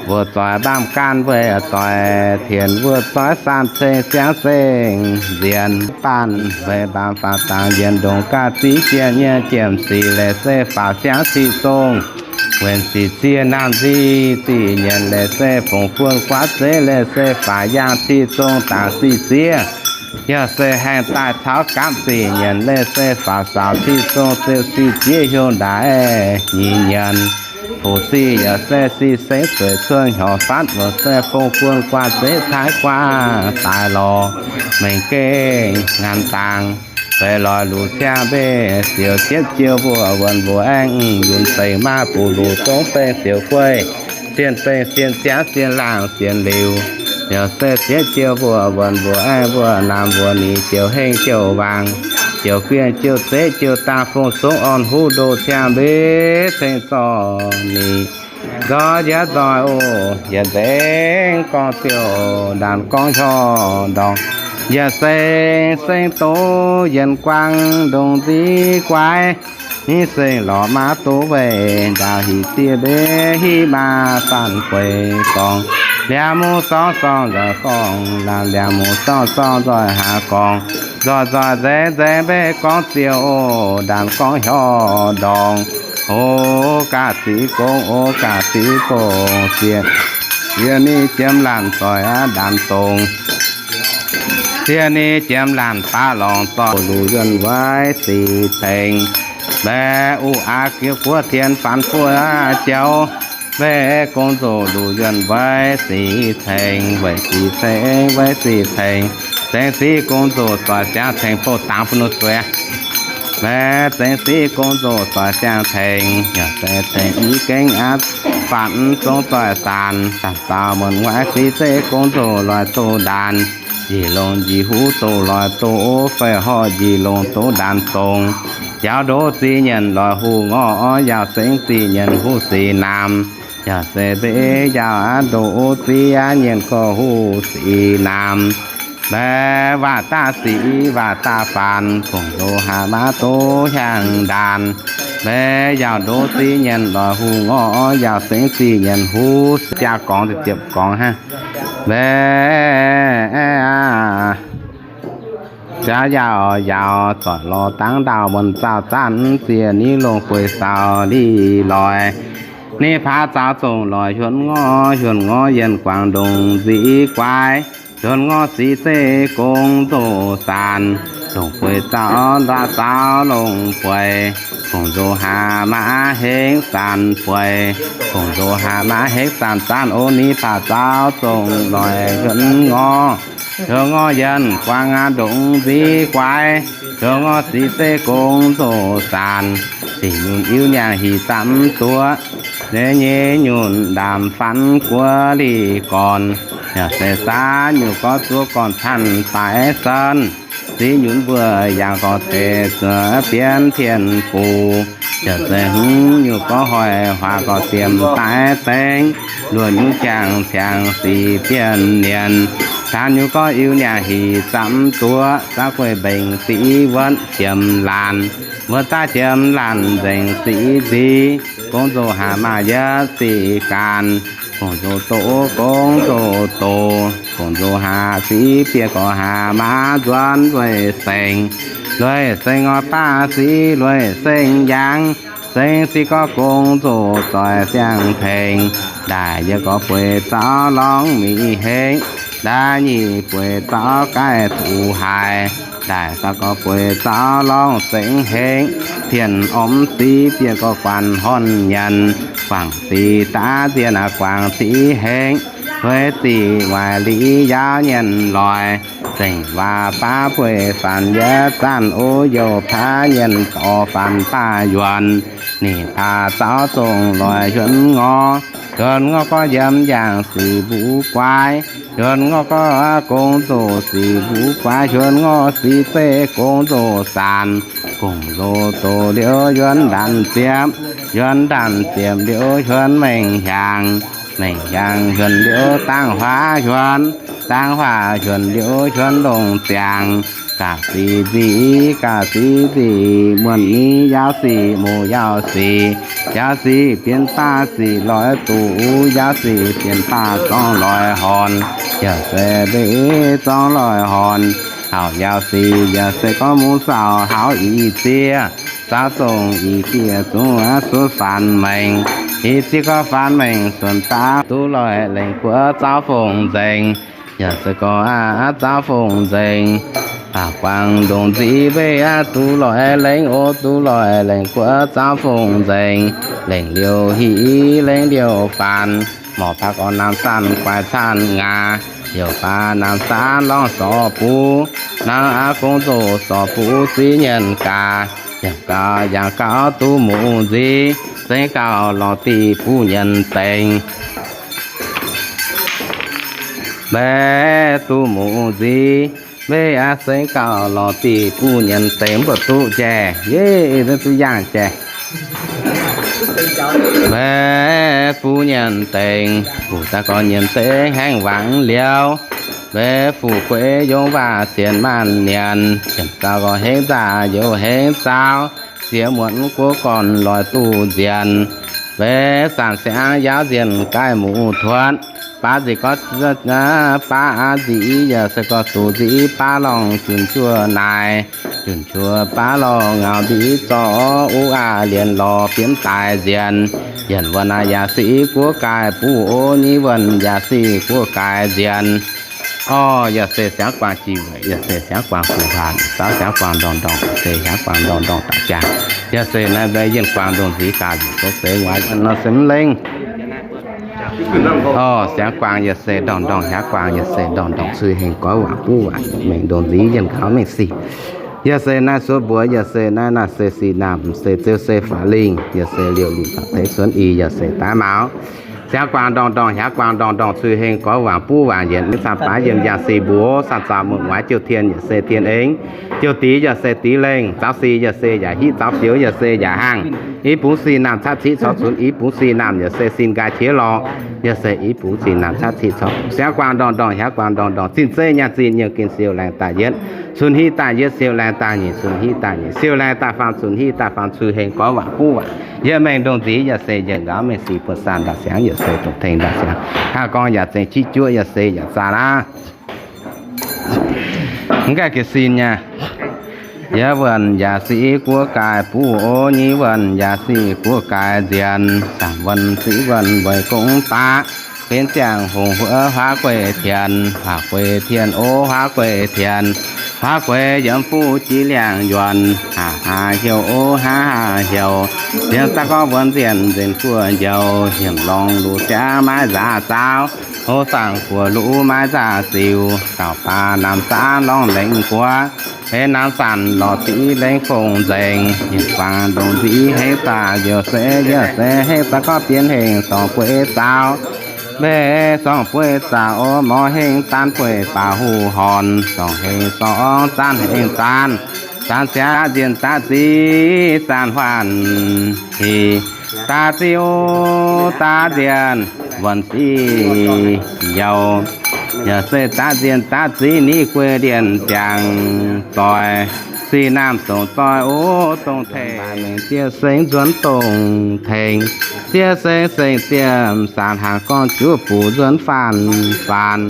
Mbuo zoih mbaamh gaanv weih doic, tienx mbuo zoih saanh ceng siangv zengc nzienx. Baanh weih mbaamh faaux dangx njiec ndongc gaax ziv jiex nyei jiem sic leiz se faaux siangv sic zong. Wuonh sic ziex naamh nzic zic nyienc leiz se fongc buonc guaav zeiv leiz se faaux yaangh sic zong dangx sic ziex. Yaac se haengh daaih caux gaamv zic nyienc leiz se faaux saaux sic zong ziouc sic ziex hiuv ndaix nyic nyienc. Fuqv sic yaac se sic sengv zueiz cuonv hnyouv fatv wuov se fongc buonc guaav zeiv taaix guaav daaih lorz mengh gengh ngaanc dangx. Feix lorz luc ciangv mbeih siouc zietv jiouv mbuoqc wuonh mbuoqc aengv yunc dengh maaih buc luc zongv dengh siouc gueiv, sienh dengh sienh ziangv sienh laangh sienh liuz. Yaac se zietv jiouv mbuoqc wuonh mbuoqc aengv mbuoqc naamh mbuoqc nyic ziouc hengh ziouc waangc, ziouc guienh ziouc zeiv ziouc dangh fongc songv orn huv ndoh ciangv mbeih ceng zorc nyic nzoih njiec nzoih oc. Yietc nzengc gorngv ziouc ndaanx gorngv hiuv ndorngx. Yietc seng seng doz yienx guangc ndongc nziv guaix, hiv seng lorz maav doz weih ndaauh hic ziex mbeih hiv maa faanh gueix gorngv, liangx muz sorng sorng nzoih gorngv, laanh liangx muz sorng sorng nzoih haaix gorngv, nzoih nzoih nzengc nzengc mbeih gorngv ziouc oc. Ndaanx gorngv hiuv ndorngx, o gaax ziqv gong, o gaax ziqv gong ziex, ziex ni jiem laanh zoih aqv ndaanx dongz. Ziex ni jiem laanh baav lorngx zoih luc yuonh weic sic cengx. Mbaeqc uqv aqv giex guoqv tien faanx buoz jaux, mbaeqc gong nzoh luc yuonh weic sic cengx, weic sic cengx, weic sic cengx. Zengx sic gong nzoh zoih siangv cengx bouh dangx bun nor zueiz. Mbaeqc zengx sic gong nzoh zoih siangv cengx, yaac se cengx i gengh aqv, faanx zong zoih saanx, zanc zaux muonc weic sic zeiv gong nzoh loic doh ndaanx. Njiec longx njiec huv doh loic doh, feix horc njiec longx doh ndaanx dongz. Njaaux ndoqv ziqc nyienc loic huv ngorc, yaac sengx ziqc nyienc huv sic naamh. Yaac se mbeqv njaaux aqv ndoqv ziqc aqv nyienc gorx huv sic naamh. Mbaeqc waac daaih sic waac daaih faanx, fongc nzox haac maav doz hiaangx ndaanx. Mbaeqc yaac ndoqv ziqc nyienc loic huv ngorc, yaac sengx ziqc nyienc huv sic jaa gorngx ziepc gorngx hnangv. Mbaeqc jaax yaauc yaauc zoih lorz dangv ndaauh muonc zaauh zanv, ziex ni longc gueix zaux li loic. Ni paax zaux zongc loic hiuonv ngorc, hiuonv ngorc yienh guangc ndongc nziv guaix. Hiuonv ngorc sic zeiv gong nzoh saanx, longc gueix zaux ndaav zaux longc bueix. Fongc nzox haac maav hengv zanc bueix, fongc nzox haac maav hengv zanc zanv o ni paax zaux zongc loic hiuonv ngorc. Hiuonv ngorc yienh guangc aqv ndongc nziv guaix. Hiuonv ngorc sic zeiv gong nzoh saanx, sic nyunc iu niangh hih zamv duoqv. Nyei nyei nyunc ndaamv faanv guoqv li gorn, yaac se saanv nyunc gorngv zuov gorn canh daaih senv. Sic nyunc mbuo yangh gorx ceix zuoqv bienv tien gux, yaac se hmz nyunc gorngv hoic huaax gorx ziemx daaih dengv. Luoqc nyunc jangx ciangx sic bienh nienx, saanv nyunc gorngv iu niangh hih zamv duoqv. Zaav gueiv mbengx sic wuonv jiem laanh, wuov daav jiem laanh nzengc sic nziv. Gong nzox haac maaih yietv sic gaanx, fongc nzox doqc gong nzox doqc. Fongc nzox haac sic bieqc gorx haac maav nzuonx lueic sengx. Lueic sengx oix baav sic lueic sengx yangh. Sengx sic gorx gong nzox zoih siang-tengx. Ndaaih yietc gorx bueix zaux lorngx mingh hengx, ndaaih nyic bueix zaux gaih zuqc haic. Ndaaih saau gorx bueix zaux lorngx sengx hengx, tien ormx sic bieqc gorx guanh horn nyanc. Guangc sic daav nziex naaic guangc sic hengx. Lueic zic waaic liz yaauv nyienx loic, zengc waac baav bueix faanx yietv zanc o youh paav nyienx dorh faanx baav yuonc. Ninh paav zaux zongc loic hiuonv ngorc, Hiuonx ngorc gorx yiem yangh sic mbuv guaaix, hiuonx ngorc gorx gong nzoqc sic mbuv guaaix, hiuonx ngorc sic zeiv gong nzoqc saanc, gong nzoqc doqc liuz hiuonx ndanc ziepc, hiuonx ndanc ziepc liuz hiuonx mengh hiaangx, mengh hiaangx hiuonx liuz dangv huaav hiuonx, dangv huaav hiuonx liuz hiuonx longc ziangx. Ga'sic nzic, ga'sic nzic, muonh ni yaauv sic, muoz yaauv sic, yaauv sic bienx daaih sic loix duqv, yaauv sic bienx daaih zorngv loix horn, yaac se mbe zorngv loix horn. Hauv yaauv sic yaac se gorngv mungv zaux hauv i ziev, zaux zongh i ziev zungv aqv cuotv faanx mengh, i ziev gorngv faanx mengh suonc daaih duqv loix lengc guoqv zaux fongc nzengc, yaac se gorngv aqv zaux fongc nzengc. Guangc ndongc nziv mbe aqv duqv loix lengc o, duqv loix lengc guoqv zaux fongc nzengc, lengc liouh hiv lengc liouh faanx, morc baac gorngv namx saanh guaix caanh ngaax, liouh baac namx saanh lorngh sorc buv, hnangv aqv gong nzoqc sorc buv ziv nyienh gaax, yangh gauh yangh gauh duqv muqv nziv, zengx gauh lorz diqc buv nyienh dengx. Mbe duqv muqv nziv, mbe aqv zengx gauh lorz diqc buv nyienh dengx, mbuo duqv jaiv, yie duqv yangh jaiv. Mbe buv nyienh dengx, fuc daaih gorngv nyienh dengx haengh wangc liuz, mbe fuc gueix yongh waac sienx maanh nyanc, sienx zaux gorngv hengx nzaac youz hengx zaux, ziex muonz guoqv gorn loix duqv nzienh, mbe zanc siangx yaauv nzienh gaih muqv tuotv, baav nzic gorngv baav aqv nzic i yaac se gorngv duqv nzic i baav lorngh junc juoh naaic, junc juoh baav lorngh ngaux nzic i zorqv uv aqv lienx lorz bienx daaih nzienh, yienc wuonh aqv yaac se i guoqv gaaix buv o, nyei wuonh yaac se i guoqv gaaix nzienh. Orv, yaac se siangx guangc jiex weic, yaac se siangx guangc guv waanc, zaux siangx guangc ndorngc ndorngc, se siangx guangc ndorngc ndorngc daaih jaax. Yaac se naaiv mbaeqv yienh guangc ndongc nziv gaax nzengc, se nguaaic nor se mv lengh. Orv, siangx guangc yaac se ndorngc ndorngc, hnyangx guangc yaac se ndorngc ndorngc, cui hengh goiv waanc buv waanc, mengh ndongc nziv yienh gaux mengh sic. Yaac se naaiv suonv mbuox, yaac se naaiv naaic se sic naamh, se ziouv se faaux lingh, yaac se liouh lingh faaux teix suonv i, yaac se daaih maux. Siangx guangc ndorngc ndorngc, hnyangx guangc ndorngc ndorngc, cui hengh goiv waanc buv waanc yienc, mingh caan baav yiem yaac sic mbuox, caan zaux muonc muaiz jiu tien yaac se tien eng, jiu dix yaac se dix lengh, zaux sic yaac se yaac hiv, zaux fioux yaac se yaac hangh. I bungx sic naamh catv ciqv corc cunx, i bungx sic naamh yaac se sin nqaai qiex lorqc. Yaac se i bungx sic naamh catv ciqv corc. Siangx guangc ndorngc ndorngc, hnyangx guangc ndorngc ndorngc, zinh zeiv nyaanh zinh nyienh gen siou laengz daaih yietv, cunx hiv daaih yietv siou laengz daaih nyic, cunx hiv daaih nyic siou laengz daaih faam, cunx hiv daaih faam, cui hengh goiv waanc buv waanc. Yie mengh ndongc nziv yaac se yienh nqaaux mengh sic buonv saanh ndau siangx, yaac se dongh tengx ndau siangx. Haah gorngv yaac zengx qiex juoqv, yaac se yaac zaah aqv. Mv gaengh gec sin nyei. Yietv wuonh yaac se i guoqv gaaix buv o, nyei wuonh yaac se i guoqv gaaix nzienh, saamv wuonh ziv wuonh weic gong daqv, benx ziangh hungh huoqv huaav gueiv tien, huaav gueiv tien o, huaav gueiv tien, huaav gueiv yiem fuqv jiex liangx yuonc, haav haav heuc o, haav haav heuc, zienx daaih gorngv wuonx nzienh nzenc guoqv njoux, hienx longx luc siangx maiv nzaac zaaux, hlo saangc guoqv luc maiv nzaac ziux, gauh baac namx zaanv lorngh lengx guoqv, benx namx zanc lorz diqv lengx fongc nzengc, yienh guangc ndongc nziv hengx daaih njoux se yienh se hengx daaih gorngv bienx hengx sorng bueix zaux, mbe sorng bueix zaux o, mor hengx daanv bueix baac huv horn, sorng hengx sorng zaanv hengx zaanv, zaanv siangx daav nzienh daav ziv zaanv huaanh hih, daav ziv o, daav nzienh wuonh ziv youz, yaac se daav nzienh daav ziv ni guei lienh ziangx zoih, sic naamh dongc zoih o, dongh tengx mbaix mengh zieqv sengx nzuonx dongh tengx, zieqv sengx sengx zieqv saanx, haangx gorngv juv buv nzuonx faanx faanx,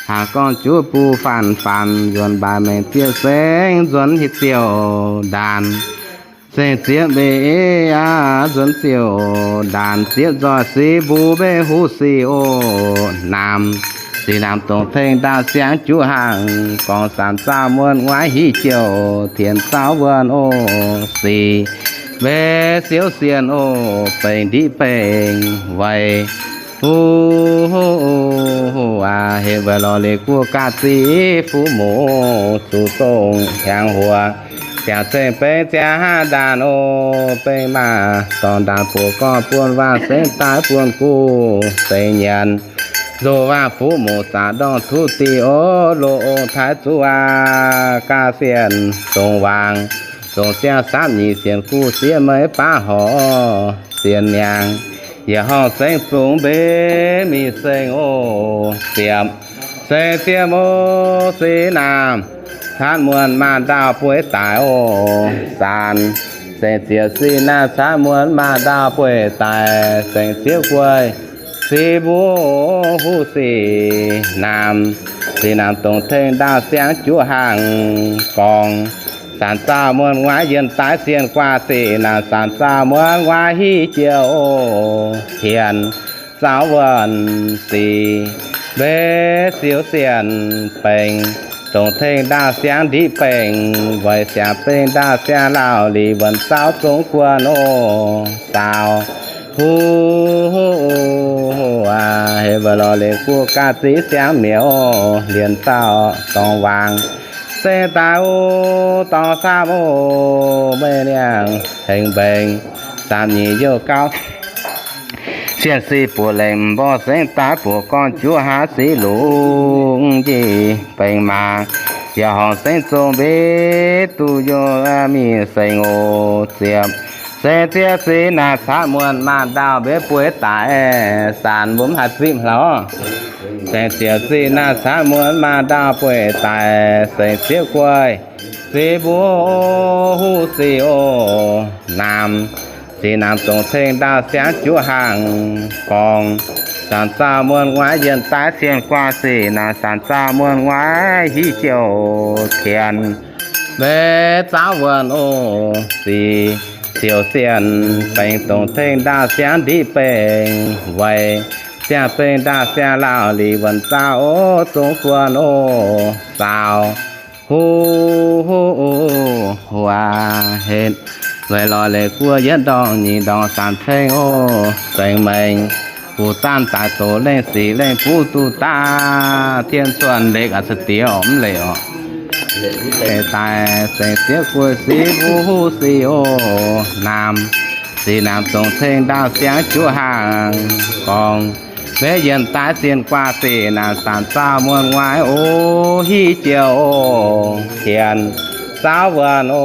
haangx gorngv juv buv faanx faanx, nzuonx mbaix mengh zieqv sengx nzuonx hietv ziouc ndaanx. Sengx zieqv mbe aqv nzuonx ziouc ndaanx, zieqv nzoih sic mbuo mbe huv sic o, naamh sic naamh dongh tengx ndaauh siangx juv haangh, gorngv saanx zaah muonh nguaaiv hiv jouh tien zaauv wuonh o, sic mbe siouv sienh o, bengx ndiqv bengx weic huv aac, heh weic lorz leiz guoqv gaax ziqv fuqv moc zuqc dongh hiaangx huoc, Ziangh zengh beng ziangh hnangv ndaanx oc, beng maah, dorngx ndaanx buoz gorngv buonv waac sengx daaih buonv guv sengx nyanc. Nzoh waac fuqv muc zaqc ndorngh tuv diuh oc, loz ong taaix zuqv aqv, gaav sienh dongh waangc, dongh ziangh samv nyic sienx guv siev meiv baav horc sienx niangx. Yietc horngh sengx zungx mbenc mingh seng oc, ziepc sengx ziepc oc, siqv naamh caatv muonh maaz-ndaauh bueix daic oc, saanc sengx ziepc siqv naamh caatv muonh maaz-ndaauh bueix daic, sengx ziepc gueix siqv mbuo huv siqv naamh. Siqv naamh dongh tengx ndaauh siangx juov hnaangx gorngv, saanc zaah muonh nguaaiv yienh daaih sienh guaax siqv naamh, saanc zaah muonh nguaaiv hiv jiouh oc, tienx zaauv wuonh siqv mbeix siou sienh bengx, dongh tengx ndaauh siangx ndiqv bengx weic siangx bengx ndaauh siangx lauh lic wuonc zaauv zongx guonh oc, saaux huv aac, heh weic lorz leiz guoqv gaax ziqv siangx mi'aqv oc, lienz zaauh dorngx waangc sengx daaih oc, dorngx samv oc, meiv niangh tengx mbengx, samv nyic youh gauh sienh siqv buoz lengh mborqv sengx daaih buoz gorngv juov haav siqv lungh njiec bengx maaz. Yietc horngh sengx zongh mbenc duqv youh mingh seng oc, ziepc sengx ziepc siqv naamh caatv muonh maaz-ndaauh mbenc bueix daic, saanc mbuo mv haih zipv hlauv. Sengx ziepc siqv naamh caatv muonh maaz-ndaauh bueix daic, sengx ziepc gueix siqv mbuo huv siqv oc, naamh siqv naamh dongh tengx ndaauh siangx juov hnaangx gorngv, saanc zaah muonh nguaaiv yienh daaih sienh guaax siqv naamh, saanc zaah muonh nguaaiv hiv jiouh tienx mbeix zaauv wuonh oc, siqv siou sienh bengx dongh tengx ndaauh siangx ndiqv bengx weic siangx bengx ndaauh siangx lauh lic wuonc zaauv oc, zongx guonh oc, saaux huv aac, heh weic lorz leiz guoqv yietv ndorngh nyic ndorngh saanc ceng oc, sengx mengh guv zaanv daaih doz lengh sic lengh buv duqv daaih tien cuonh lekv aqv, ca'diex orqc, mv leiz orqc. Deix daaih sengx zieqv gueix siqv mbuo huv siqv oc, naamh siqv naamh dongh ceng ndaauh siangx juov hnaangx gorngv, mbenc yienh daaih sienh guaax siqv naamh, saanc zaah muonh nguaaiv oc, hiv jiouh oc, tienx zaauv wuonh oc,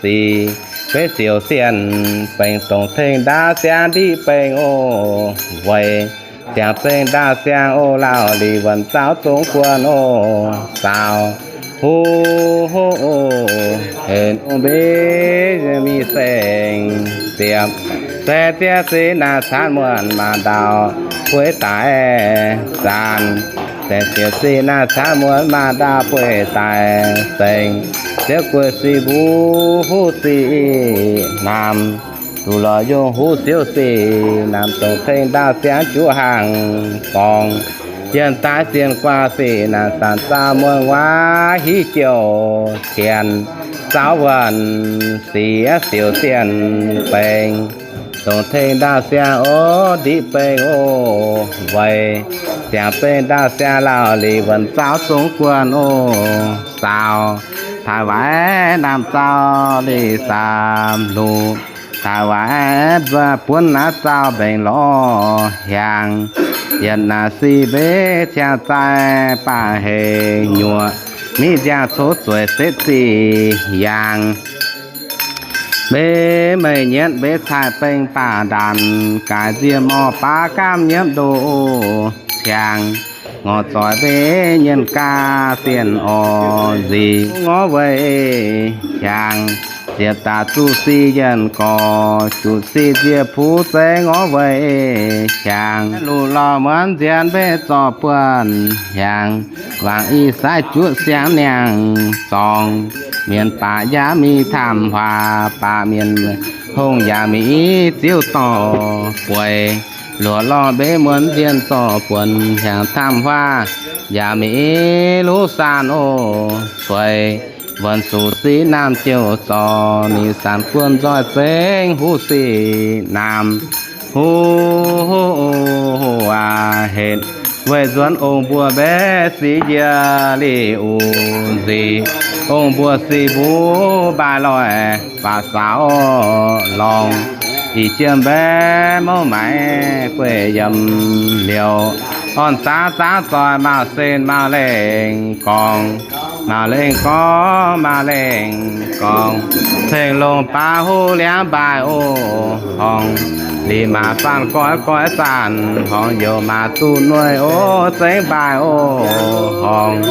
siqv mbenc siou sienh bengx dongh tengx ndaauv siangx ndiqv bengx oc, weic siangx bengx ndaauv siangx oc, lauh lic wuonc zaauv zongx guonh oc, saaux huv aac, heh dongh mbenc mingh sengx ziepc sengx zieqv siqv naamh caatv muonh maaz-ndaauh bueix daic, saanc sengx ziepc siqv naamh caatv muonh maaz-ndaauh bueix daic, sengx zieqv gueix siqv mbuo huv siqv naamh, duqv lorz yungh huv siouv siqv naamh, dongh tengx ndaauv siangx juov hnaangx gorngv, yienh daaih sienh guaax siqv naamh, saanc zaah muonh nguaaiv hiv jiouh tienx zaauv wuonh siqv siou sienh bengx, dongh tengx ndaauv siangx oc, ndiqv bengx oc, weic siangx bengx ndaauv siangx lauh lic wuonc zaauv zongx guonh oc, saaux taaih waaic naamh zaauh lic saamv luc, taaih waaic buonv naaiv zaauh mbenc lorz hiaangx, yietc naaic siqv mbenc ciangv zaih baac hec nyuoqc, miv nziangh cov zueiz setv ziqc yaangh. Mbenc meih nyienv mbenc caaiv bengx baac ndaanc, gaaix nziex morc baav gaamv nyiemv ndoh ciangx, ngorc zoix mbenc nyienh gaax sienh orv nzic ngorv weih hiaangx, ziepc daaih zuqc siqv yienh gorx, juqc siqv nziex puv zeiv ngorv weih hiaangx, luqc lorh muonz nziex mbenc zorqv buonc hiaangx, wangc i saiv juoqv siangx niangh zorngx, mienh baac yaac mingh tamh huaax, baac mienh hungh yaac mingh i ziouv dorh bueix, luoqc lorh mbenc muonz nziex zorqv buonc hiaangx tamh huaax, yaac mingh i luv saanh oc, cueix wuonc zuqc siqv naamh jouh zorc, ninh saanc guonh nzoih zengx huv siqv naamh, huv aac, heh Weic nzuonx ong-mbuo mbenc sic njiec liuz uc nzic, ong-mbuo sic mbuv mbaaix loic faatv saaux lorngx, ih jiem mbenc mouv maaiz gueiv yiem liouh, orn zaax zaax zoih maaih sen maaih lengh gorngv, maaih lengh gorngv, maaih lengh gorngv, ceng longc baav huv liangv mbaaix oc horngc, liz maac faanh goiv goiv zaanh horngc, youc maac duqv nueiv oc zengv mbaaix oc horngc.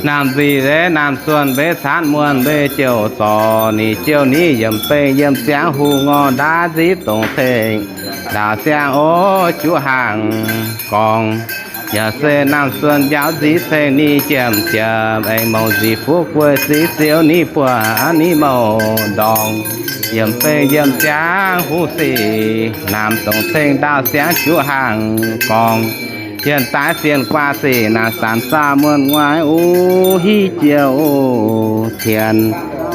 Naamh nzic zeix naamh suonh mbeix caatv muonh mbeix jouh zorc, ninh jouh ninh yiemc bengh yiem ziangx huv ngorc ndaaiv nziv dongc tengx ndaauh siang oc juqv haangh gorngv. Yaac se naamh suonh njaaux nziv ceng ninh jiem jiem, aengx mouc nzic fuqv guei sic ziouc ninh buoz ninh mouc ndorngx, yiemc bengh yiem ziangx huv sic naamh dongc tengx ndaauh siangx juqv haangh gorngv. Yienh daaih sienh guaax sic naamh sanc zaah muonh nguaaiv uv hiv jiex oc tien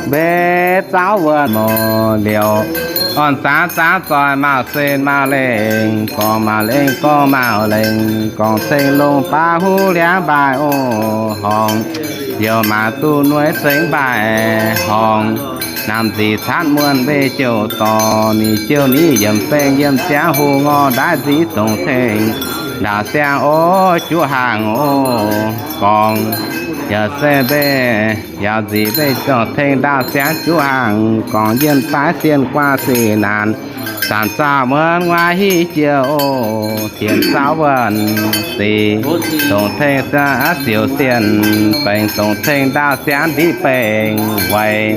mbeix zauv wuonh mouc liouh, orn zaax zaax zoih maaih sen maaih lengh gorngv, maaih lengh gorngv, maaih lengh gorngv, ceng longc baav huv liangv mbaaix oc horngc, youc maac duqv nueiv zengv mbaaix horngc. Naamh nzic caatv muonh mbeix jouh zorc, ninh jouh ninh yiemc bengh yiem ziangx huv ngorc ndaaiv nziv dongc tengx ndaauh siang oc juqv haangh oc gorngv. Yaac se mbeix yaac nzic mbeix dongc tengx ndaauh siangx juqv haangh gorngv, yienh daaih sienh guaax sic naanc, zanc zaah muonz nguaaiv hiv jiex oc dienx zauv wuonh sic, dongc tengx siang aqv ziouc sienh bengx dongc tengx ndaauh siangx ndiqv bengx weic,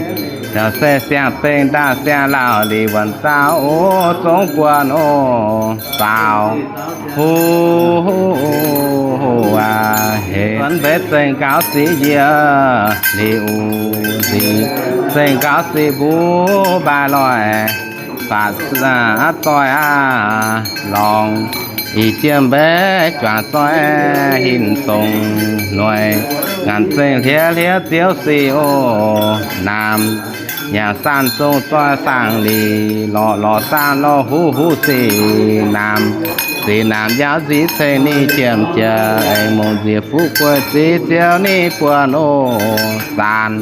yaac se siang bengx ndaauh siang lauh lic wuonh zauv oc zongv buonc oc saaux huv aac hec, mbeix zengh nqaaux sic njiec liuz uc nzic, zengh nqaaux sic mbuv mbaaix loic faatv aqv zoih aqv lorngx, ih jiem mbeix juangc zoih hinc dongc noic, ngaanc zengh hliev hliev ziouv sic oc naamh, nyaangc saanh zong zoih saangh lic lorqc lorqc saangh lorqc huv huv sic naamh, sic naamh njaaux nziv ceng ninh jiem jiem, aengx mouc nzic fuqv guei sic ziouc ninh buonc oc zaanc,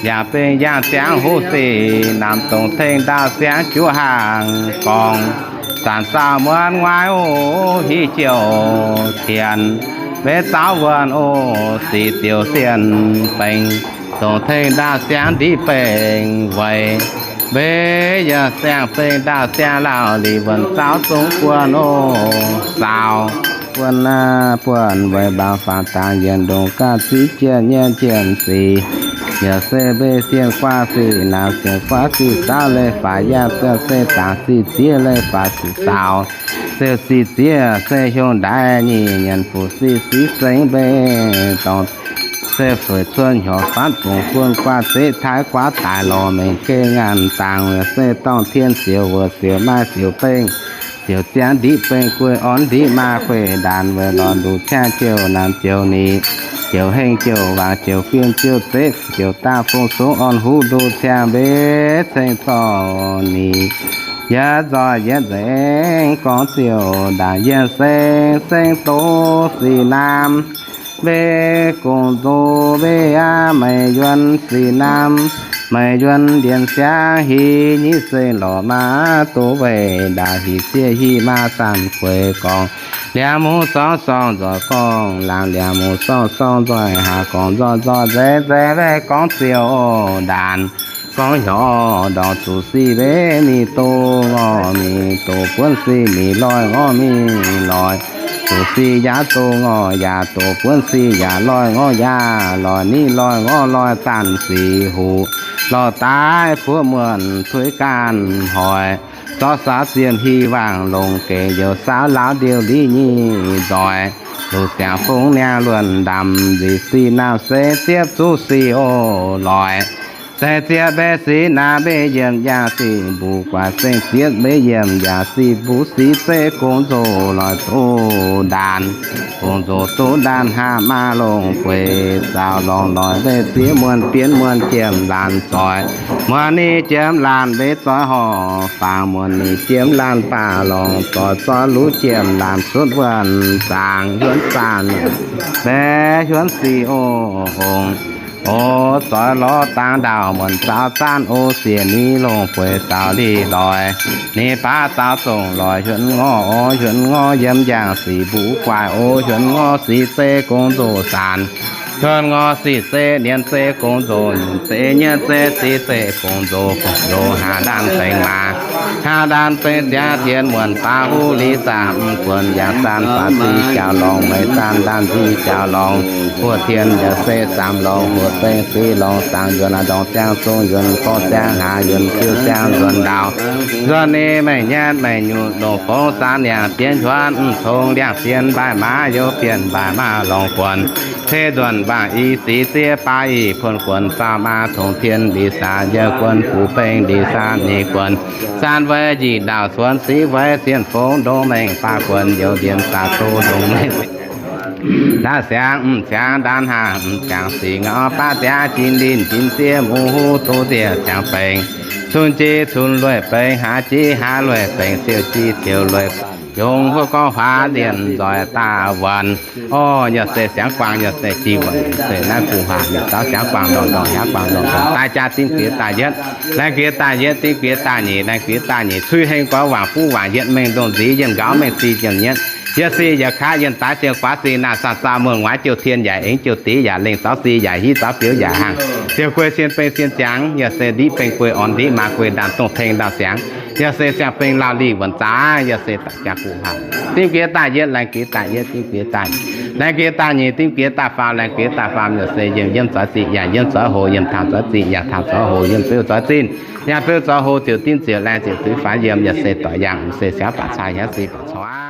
yaac bengh yangh ziangx huv sic naamh dongc tengx ndaauh siangx juqv haangh gorngv, zanc zaah muonz nguaaiv oc hiv jiex oc dienx mbeix zauv wuonh oc sic ziouc sienh bengx dongc tengx ndaauh siangx ndiqv bengx weic, mbeix yaac siang bengx ndaauh siang lauh lic wuonh zauv zongv buonc oc saaux buonc aqv buonc weic mbaaux faaux dangx yienc ndongc gaav ziqv jienh nyei jiem sic, yaac se mbeix sienh guaax sic naamh sienh guaax sic zauv leiz faatv yaac ziouc se dangx sic zieqv leiz faatv sic saaux, ziouc sic zieqc se hiuv ndaix nyic nyanc fuqv sic siqv zengx mbeix dorngx, se fuix cuotv hnyouv fatv fungx fun guaav zeqv taaix guaav daaix lorz mengh geh ngaanc dangx, se dorngh tien siouc wuoc siouc maaih siouc bengh, siouc ziangx ndiqv bengh guei orn ndiqv maaih gueiv ndaanx weic lorz nduqc ciangv jouh naamh jouh nix, jouh hengh jouh waangc jouh fim jouh zeqv jouh daav fong songx orn huv nduqc ciangv mbeix ceng zorqv nix. Yietc nzoih yietc nzengc gorngv ziouc ndaangc yienh seng seng doz sic naamh, mbeih gong nzoh mbeih aqv, meih yuonx sic naamh, meih yuonx ndienx siangv hic nyiv seng lorqc maa doz weih ndaauh hic sieqv hic maa zanc gueix gorngv, liangx muz sorng sorng nzoih gorngv laangz, liangx muz sorng sorng nzoih haac gorngv nzoih nzoih nzengc nzengc mbeih gorngv ziouc ndaanc, gorngv hnyouv ndorngx zuqc sic mbeih mingh doz ngorc mingh, doz buonv sic mingh loih ngorc mingh loih, zuqc sic yaac doz ngorc yaac doz buonv sic yaac loih ngorc yaac loih, ninh loih ngorc loih zanc sic huc, lorh daaih buov muonc tuix gaanv hoic, zorqv saauv ziemh hic waangc longc gengx youz saauv laauv ndiouh liqv nyic nzoih, luc ziangx fungx niaa luonh ndamc nzic sic naamh se ziepv zuqc sic oc loih, Deix zieqv mbeix sic naaiv mbeix yiem yaac sic mbuo guaix zengv zieqv mbeix yiem yaac sic mbuo sic zeiv gong nzoh lorz duqv ndaanc. Gong nzoh duqv ndaanc haav maaih longc gueix zaux lorngx lorz mbeix zieqv muonh bienv muonh jiem laanh zoih. Muonh ni jiem laanh mbeix zoih horc faang muonh ni jiem laanh baac lorngx zoih zoih luv jiem laanh cuotv wuonh zaangc hiuonv zaanc mbaeqc hiuonv sic oc hongx. O, zoih lorz dangx ndaauh muonc zaux zaanv o, sieqv ni longc bueix zaux li loix. Ni baav zaux zongc loix hiuonv ngorc o, hiuonv ngorc yiem yangh sic mbuo guaix o, hiuonv ngorc sic zeiv gong nzoh zaanc. Hiuonv ngorc sic zeiv nienx zeiv gong nzoh nyunc zeiv nyeiv zeiv sic zeiv gong nzoh gong nzoh haav ndaanh baengc maaz. Haav ndaanh baengc ziangx tien muonc baav huv li zaangc mv buonc yangh zaanv faatv sic jaux lorngx meix zaanv ndaanh sic jaux lorngx huoqv tien yaac se zaamc lorngx huoqv baengc sic lorngx zaangc yuonx aav ndorngx ziangv zong yuonx gorqv ziangv hlaax yuonx ziouv ziangv nzuonx ndaauh. Nzuonx ni maengc nyanv maengc nyutc longc fongv saanv niangc bienv hiuonv mv tong liangh sien mbaih maaz youh bienh mbaih maaz longx buonc. Cei nzuonc mbaangc i sic zieqv baav i puonx guonx zaauh maa tongx tien li saah yie guonx fuqv beng li saah ni guonx. Zaanv wei njiec ndaauh cuonx sic wei sienh fongv ndongc mengh baav guonx youz ndienx daaih doz ndongc mengh. Ndaauv siangx mv siangx ndaauv hnaangx mv jangx sic ngau baav ziangx jin linh jin zieqv mv huv duqv nzieqc ziangx bengx. Cun jiex cun lueic bengx, haaix jiex haaix lueic bengx, ziouc jiex ziouc lueic yongc huov gorngv huaav nzienh nzoih daaih wuonx. Orv, yaac se siangx guangc, yaac se jiex wuonc, se naaiv gu'nguaaz mienh zaux siangx guangc ndorngc ndorngc, siangx guangc ndorngc ndorngc, daaih jaa zingh bieqc daaih yietv, laengz bieqc daaih yietv, zingh bieqc daaih nyeic, laengz bieqc daaih nyeic, cuiv heng goix waangc buv waangc yietv, mengh nzong nziv yienh nqaux mengh zih yienh nyietv, yie si yaac kaav yienh daaix, sienx guaav zinh naaic, saah zaah muonh nguaaic jouh tien yaac aengx jouh div yaac lengh zaux si yaac hiv zaux biouv yaac hangh, ziouc guei sien beng sien ziangx, yaac se ndiqv beng guei orn ndiqv maa guei ndaanh dongh teng ndaauh siangx, yaac se siang-beng laauh lih wuonc zaax, yaac se daaih jaa gu'nguaaz. Zingh bieqc daaih yietv, laengz bieqc daaih yietv, zingh bieqc daaih, laengz bieqc daaih nyeic, zingh bieqc daaih faam, laengz bieqc daaih faam, yaac se yiem yienv zoix zinh yaac yienv zoix hoc, yiem tangx zoix zinh yaac tangx zoix hoc, yiem beuv zoix zinh yaac beuv zoix hoc, ziouc dinv ziouc laengh ziouc duiv faix yiem, yaac se doic yangh, se siangx baac caa, yaac se baac caa.